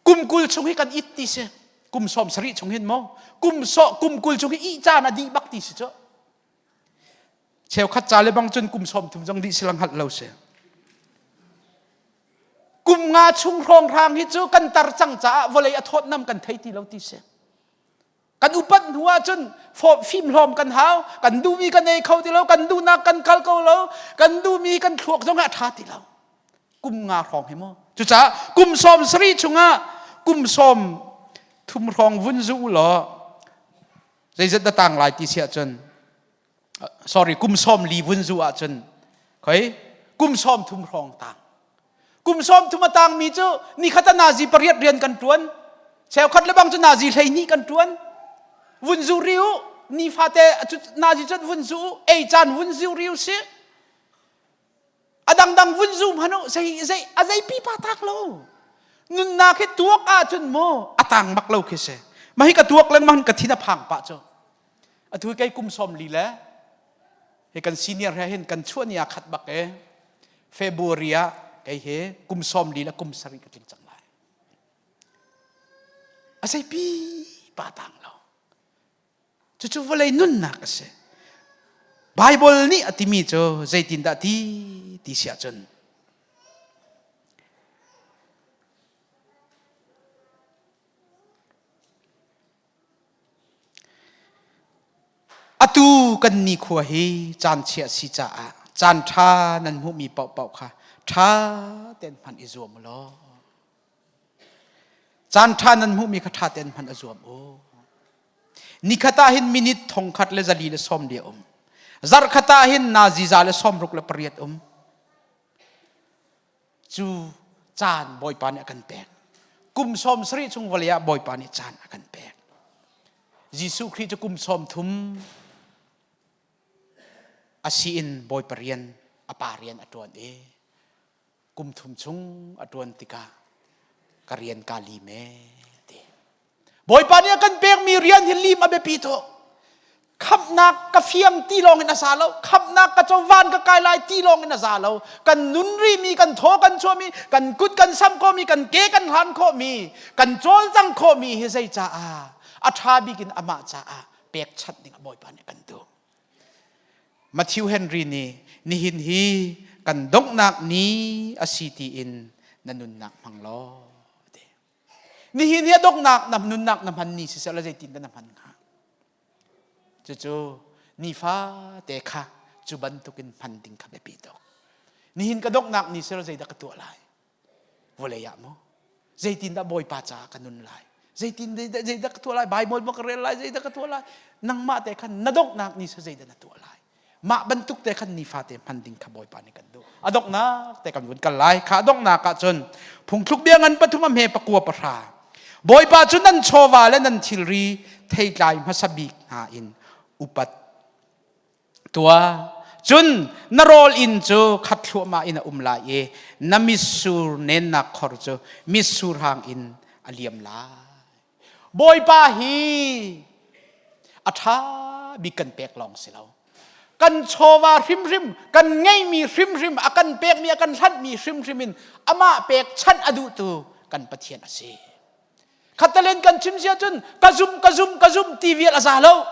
Kum 20 chung hi kan it ti si. Kum 70 chung hin maw? Kum so kum 20 chung hi ih caan a dih bak ti si cu. Cheukhat ca le bang cun kum 30 zong dih si lang hngalh lo si. Kum nga chung hrawnghrang hi cu kan tar cang caah vawlei a thawtnam kan thei ti lo ti si. Kan upat hnu ahcun fimhlawm kan hau, kan duhmi kan ei kho ti lo, kan duhnak kan kal ko lo, kan duhmi kan thluak zong ah a ṭha ti lo. Kum nga hrawng hi mu. Cucaah kum 70 chungah kum 30 hrawng vun zu law zeizat na tang lai ti si ahcun sorry kum 40 vun zu ahcun khoi kum 30 hrawng tang Kum 30 a tangmi cu nikhat ah nazi pariat rian kan ṭuan. Cheukhat le bang cu nazi 12 kan ṭuan. Vun zu ri u, nifate nazi cun vun zu u, ei caan vun zu ri u si. A dangdang vun zu hmanh u, zei zei a zei pipa tak lo. Nunnak hi tuak ahcun mu a tang bak lo khi si. Mah hi ka tuak lengmang ka thin a phang pah cu. Atu kei kum 40 le hi kan senior he hin kan chuah ni ah khat bak e February ah kei he kum 40 le kum 7 ka tling cang lai. A sei pi pa tang lo. Cucu vawlei nunnak a si. Bible nih a timi cu zeitindah ti ti si ahcun Atu kan nikhua hi caan chia a si caah caan ṭha nan hmuhmi paohpaoh kha ṭha tein hman i zuam u law caan ṭha nan hmuhmi kha ṭha tein hman a zuam u. Nikhat ah hin minute 1440 um. Zarhkhat ah hin nazi 168 um. Cu caan Bawipa nih a kan pek. Kum 70 chung vawlei ah Bawipa nih caan a kan pek. Jesuh Khrih cu kum 30 a si in Bawipa rian a pa rian a ṭuan i kum thum chung a ṭuan tikah ka rian kaa lim ee ti. Bawipa nih a kan pekmi rian hi lim a biapi tuk. Khamhnak ka fiang ti lawng in a za lo. Khamhnak ka co van ka kai lai ti lawng in a za lo. Kan nun rimi, kan thaw kan chuahmi, kan kut kan sam khawhmi, kan ke kan hlan khawhmi, kan cawlcang khawhmi hi zei caah a ṭha bik in amah caah pekchanh ding ah Bawipa nih a kan duh. Matthew Henry nih nihin hi kan donghnak ni a si tiin na nunnak hmang law ti. Nihin hi a donghnak na nunnak na hman ni siseh la zeitin dah na hman hnga? Cucu nifate kha cu bantukin hman ding kha biapi tuk. Nihin ka donghnak ni siseh zeidah ka tuah lai? Vawlei ah maw? Zeitindah Bawipa caah ka nun lai? Zeitin zeidah ka tuah lai? Bible maw ka rel lai? Zeidah ka tuah lai? Nangmah te khan na donghnak ni sa zeidah na tuah lai? Mah bantuk te khan nifate hman ding kha Bawipa nih kan duh. A donghnak te kan vun kal lai. Kha a donghnak ah cun phungthluk bia ngan pathum a hme pakua pahra. Bawipa cu nan chawva le nan thilri theitlai hmasa bik hna in upat tuah. Cun na rawl inn cu khat thluahmah in a um lai i na mitsur nennak khor cu mitsur hang in a liam lai. Bawipa hi a ṭha bik kan pek lawng si lo. Kan chawva hrimhrim, kan ngeihmi hrimhrim, a kan pekmi, a kan hlanhmi hrimhrim in amah pek chanh a duhtu kan Pathian a si. Khattalen kan chim si ahcun ka zum, ka zum, ka zum ti vial a za lo.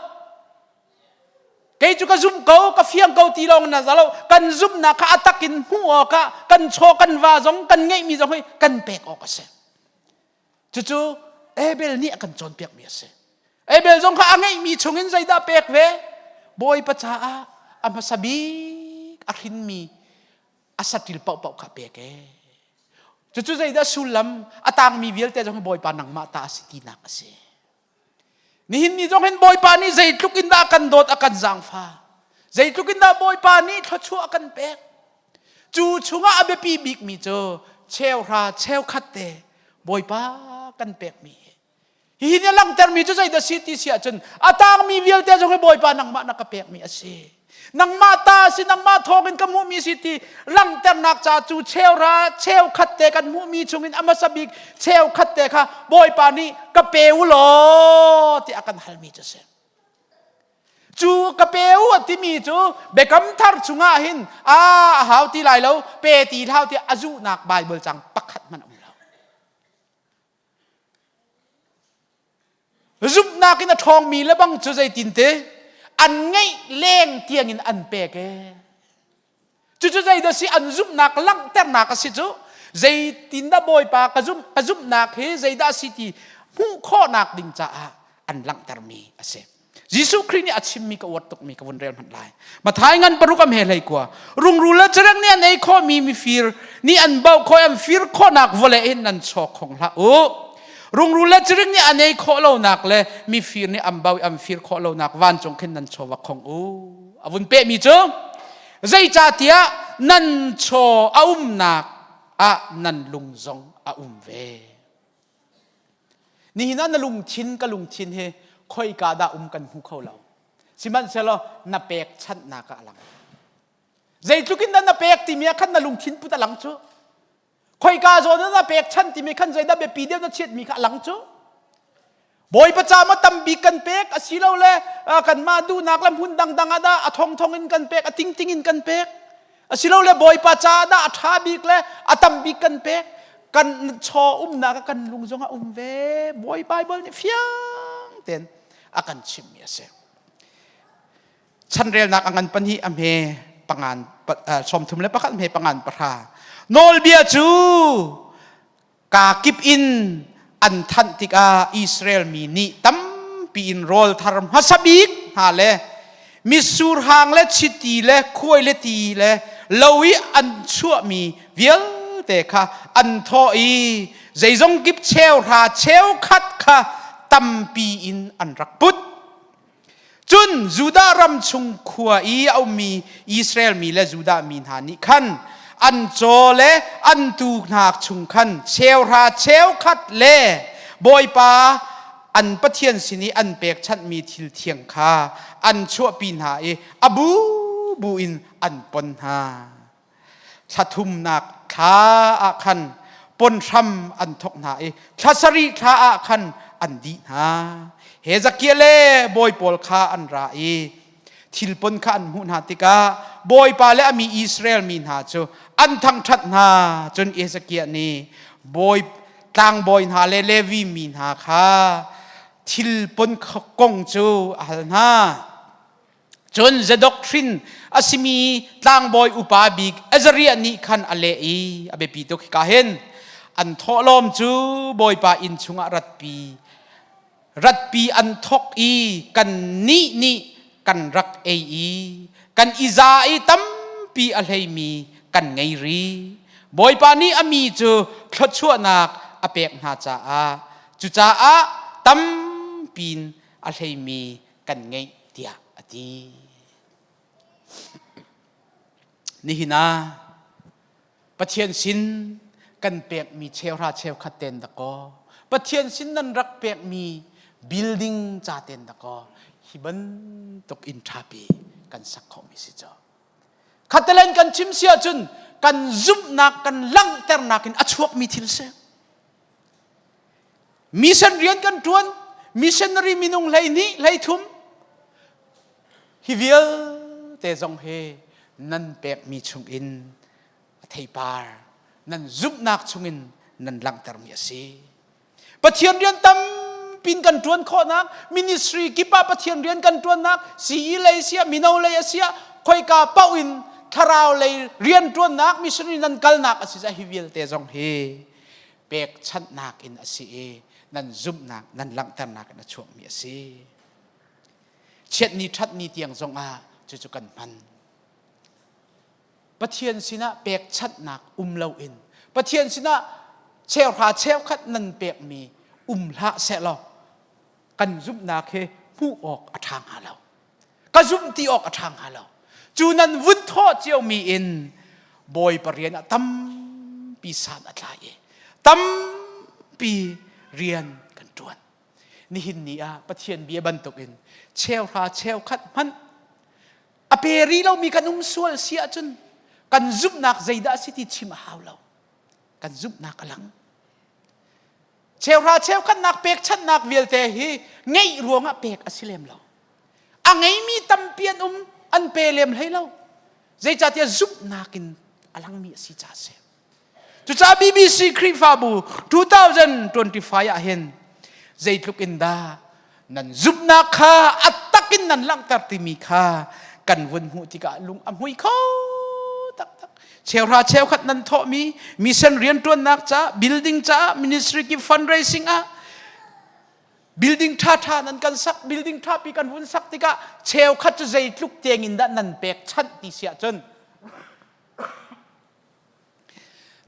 Kei cu ka zum ko, ka fiang ko ti lawng na za lo. Kan zumhnak kha a tak in hmuh awkah kan chaw kan va zong kan ngeihmi zong hi kan pek awk a si. Cucu Abel nih a kan cawnpiakmi a si. Abel zong kha a ngeihmi chungin zeidah pek ve? Bawipa caah a hmasa bik a hrinmi a saṭil paohpaoh kha pek ee. Cucu zeidah sullam a tangmi vialte zong hi Bawipa nangmah ta a si tinak a si. Nihin ni zong hin Bawipa nih zeitluk in dah kan dawt a kan zaangfah. Zeitluk in dah Bawipa nih thluachuah a kan pek. Cu chungah a biapi bikmi cu cheuhra cheukhat te Bawipa kan pekmi hi. Hihi nih a langhtermi cu zeidah si ti si ahcun a tangmi vialte zong hi Bawipa nangmah na ka pekmi a si. Nangmah ta si nangmah thawngin ka hmuhmi si ti langhternak ca cu cheura cheukhat te kan hmuhmi chungin a hmasa bik cheukhat te kha Bawipa nih ka pe u law tiah a kan halmi cu a si. Cu ka pe u a timi cu Biakam Thar chungah hin a a hau ti lai lo pe ti hlau tiah a zuhnak Baibal cang pakhat hmanh a um lo. Zumhnak in a ṭhawngmi le bang cu zeitinte an ngeih leng tiangin an pek ee. Cucu zeidah si an zumhnak langhternak a si cu zeitindah Bawipa ka zumh ka zumhnak hi zeidah a si ti hmuh khawhnak ding caah an langhtermi a si. Jesuh Khrih nih a chimmi ka uar tukmi ka vun rel hmanh lai. Mathai ngan paruk am he hlei kua. Rungrul le cerek nih an ei khawhmi mifir nih an bauh khawh an fir khawhnak vawlei hin nan chawk khong hlah u. Rungrul le cerek nih an ei khawh lonak le mifir nih an bauh an fir khawh lonak vancung khin nan chaw va khong u. A vun pehmi cu zeicahtiah nan chaw a umnak ah nan lung zong a um ve. Nihin ah na lungthin ka lungthin hi khoika dah um kan hmu kho lo. Sihmanhsehlaw na pekchanhnak ah a lang. Zeitluk in dah na pek timi ah khan na lungthin put a lang cu. Khoika zawn ah na pekchanh timi khan zeidah biapi deuh na chiatmi kha a lang cu. Bawipa ca maw tambik kan pek asilole kanmah duhnak le hmun dangdang ah dah a thongthong in kan pek a tingting in kan pek. Asilole Bawipa caah dah a ṭha bik le a tam bik kan pek kan chaw umnak ah kan lung zong a um ve Bawi Bible nih fiang tein a kan chimmi a si. Chanrelnak a ngan pahnih a hme pangan 31 hme pangan pahra nawlbia cu Kaa kip in an thanh tikah Israel mi nih tampi in rawl thar hmasa bik hna le mitsur hang le chiti le khuai le ti le lo i an chuahmi vialte kha an thawh i zeizong kip cheuhra cheukhat kha tampi in an rak put. Cun Judah ram chung khua i a ummi Israel mi le Judah mi hna nih khan an caw le an tuu hna chung khan cheuhra cheukhat le Bawipa an Pathian sin i an pekchanhmi thil thiang kha an chuahpi hna i a bubu in an pon hna. Thla thumnak thla ah khan pon hram an thawk hna i thla sarih thla ah khan an dih hna. Hezekiah le bawi pawl kha an ra i thilpon kha an hmuh hna tikah Bawipa le a mi Israel mi hna cu an thangṭhat hna. Cun Hezekiah nih bawi tlangbawi hna le Levi mi hna kha thilpon kong cu a hal hna. Cun Zadok hrin a simi tlangbawi upa bik Azariah nih khan a leh i a biapi tuk hika hin an thawhlawm cu Bawipa inn chungah ratpi ratpi an thawk i kannih nih kan rak ei i kan i za i tampi a hleimi kan ngei rih. Bawipa nih a mi cu thluachuahnak a pek hna caah cucaah tampiin a hleimi kan ngeih tiah a ti. Nihin ah Pathian sin kan pekmi cheuhra cheukhat ten dakaw Pathian sin nan rak pekmi building ca ten dakaw hi bantuk inn ṭhapi kan sak khawhmi si cu. Khatelen kan chim si ahcun kan zumhnak kan langhternak in a chuakmi thil si. Mission rian kan ṭuan, missionary minung 12, 13 hi vialte zong hi nan pekmi chungin a theipar nan zumhnak chungin nan langhtermi a si. Pathian rian tampin kan ṭuan khawhnak, ministry kip ah Pathian rian kan ṭuannak, CE lei siah, mino lei a siah, khoika paoh in thlarau lei rian ṭuannak, missionary nan kalnak a si hi vialte zong hi pekchanhnak in a si i nan zumhnak nan langhternak in a chuakmi a si. Chiatni ṭhatni tiang zongah cucu kan hman. Pathian sinah pekchanhnak um loin Pathian sinah cheuhra cheukhat nan pekmi um hlah sehlaw kan zumhnak hi hmuh awk a ṭha hnga lo. Ka zumh ti awk a ṭha hnga lo. Cu nan vun thawh ciomi in Bawipa rian ah tampi san a tlai i tampi rian kan ṭuan. Nihin ni ah Pathian bia bantukin cheuhra cheukhat hmanh a pe rih lomi kan um sual si ahcun kan zumhnak zeidah a si ti chim a hau lo. Kan zumhnak a lang. Cheuhra cheukhatnak pekchanhnak vialte hi ngeih ruangah pek a si lem lo. A ngeimi tampi an um, an pe lem hlei lo. Zeicahtiah zumhnak in a langmi a si caah a si. Cucaah BBC Khrihfabu 2025 ah hin zeitluk in dah nan zumhnak kha a tak in nan langhter timi kha kan vun hmuh tikah lung a hmui kho taktak. Cheuhra cheukhat nan thawhmi mission rianṭuannak caah building caah ministry ki fundraising ah building ṭhaṭha nan kan sak building ṭhapi kan hun sak tikah cheukhat cu zeitluk tiang in dah nan pekchanh ti si ahcun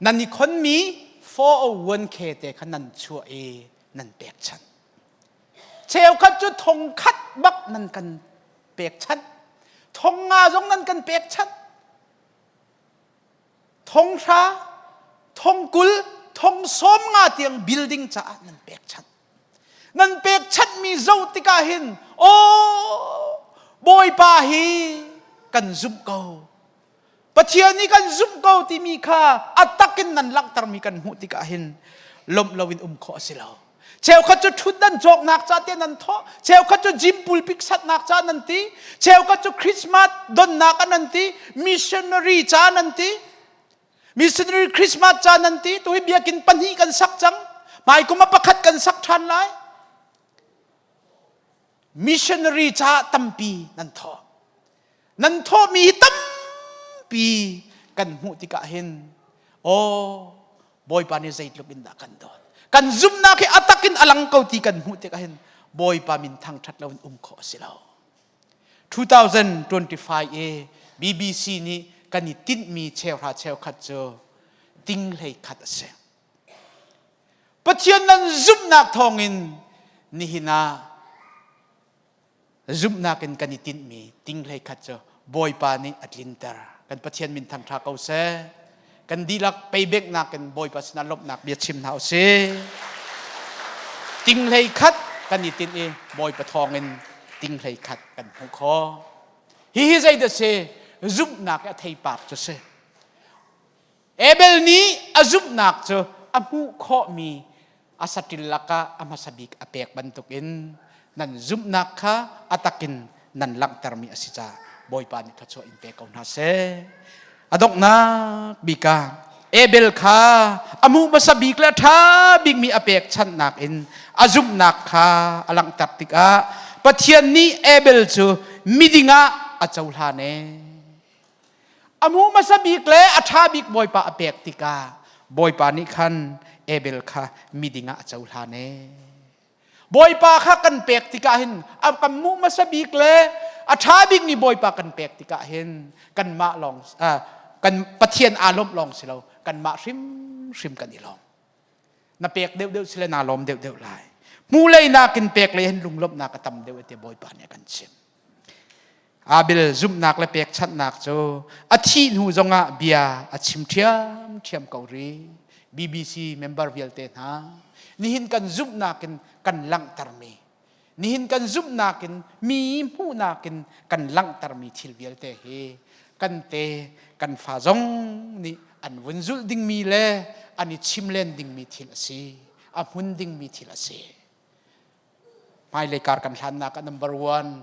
nan i khonmi 401k te kha nan chuah i nan pekchanh. Cheukhat cu thong khat bak nan kan pekchanh. Thong nga zong nan kan pekchanh. Thong hra, thong 20, thong 50 tiang building caah nan pekchanh. Nan pekchanhmi zoh tikah hin aw Bawipa hi kan zumh ko. Pathian nih kan zumh ko timi kha a tak in nan langhtermi kan hmuh tikah hin lawmh loin um khawh a si lo. Cheukhat cu ṭhutdan cawknak ca te nan thawh, cheukhat cu gym pulpik satnak ca nan ti, cheukhat cu Christmas donnak ah nan ti, missionary ca nan ti, missionary Christmas ca nan ti, tuhi biakinn pahnih kan sak cang, hmaikum ah pakhat kan sak ṭhan lai. Missionary ca tampi nan thawh. Nan thawhmi hi tampi kan hmuh tikah hin aw Bawipa nih zeitluk in dah kan dawt. Kan zumhnak hi a tak in a lang ko ti kan hmuh tikah hin Bawipa min thangṭhat lo in um khawh a si lo. 2025 i BBC nih kan i tinhmi cheuhra cheukhat cu ting hlei khat a si. Pathian nan zumhnak thawngin nihin ah Zumhnak in kan i tinhmi ting hlei khat cu Bawipa nih a tlinter. Kan Pathian min thangṭha ko seh. Kan dihlak peibeknak in Bawipa sinah lawmhnak bia chim hna usih. Ting hlei khat kan i tinh i Bawipa thawngin ting hlei khat kan hmuh khawh. Hihi zeidah si? Zumhnak i a theipar cu si. Abel nih a zumhnak cu a hmuh khawhmi a saṭil lakah a hmasa bik a pek bantukin Nan zumhnak kha a takin nan langhtermi a si caah Bawipa nih thluachuah in pe ko hna seh. A donghnak bik ah Abel kha a hmuh hmasa bik le a ṭha bikmi a pekchanhnak in a zumhnak kha a langhter tikah Pathian nih Abel cu miding ah a cohlan ee. A hmuh hmasa bik le a ṭha bik Bawipa a pek tikah Bawipa nih khan Abel kha miding ah a cohlan ee. Bawipa kha kan pek tikah hin a kan hmuh hmasa bik le a ṭha bikmi Bawipa kan pek tikah hin kanmah lawng kan Pathian aa lawmh lawng si lo kanmah hrimhrim kan i lawm. Na pek deuhdeuh si le naa lawm deuhdeuh lai. Hmuh lei nakin pek lei hin lunglawmhnak a tam deuh ti Bawipa nih a kan chimh. Abel zumhnak le pekchanhnak cu a thih hnu zongah bia a chim ṭhiamṭhiam ko rih. BBC member vialte hna, nihin kan zumhnak in kan langhtermi, nihin kan zumhnak in mi hmuhnak in kan langhtermi thil vialte hi kan te kan fa zong nih an vun zulh dingmi le an i chim len dingmi thil a si, a hmun dingmi thil a si. Hmailei kar kan hlannak ah number one,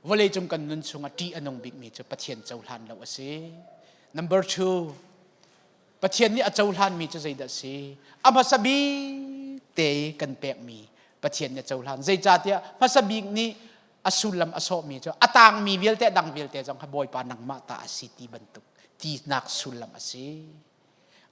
vawleicung kan nun chungah ṭih a nung bikmi cu Pathian cohlan lo a si. Number two, Pathian nih a cohlanmi cu zeidah a si? A hmasa bik te kan pekmi Pathian nih a cohlan. Zeicahtiah hmasa bik nih a sullam a sawhmi cu a tangmi vialte a dang vialte zong kha Bawipa nangmah ta a si ti bantuk tinak sullam a si.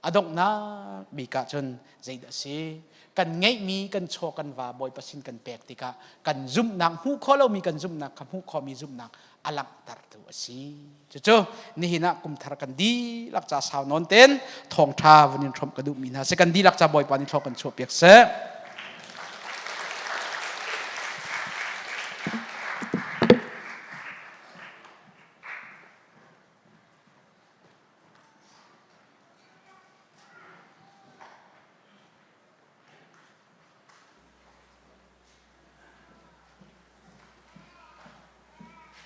A donghnak bik ah cun zeidah a si? Kan ngeihmi kan chaw kan va Bawipa sin kan pek tikah kan zumhnak hmuh khawh lomi kan zumhnak kha hmuh khawhmi zumhnak a langhtertu a si. Cucu nihin ah kumthar kan dihlak ca sau nawn ten thawngṭha vun in hrawmh ka duhmi hna si kan dihlak ca Bawipa nih thlaw kan chuahpiak seh.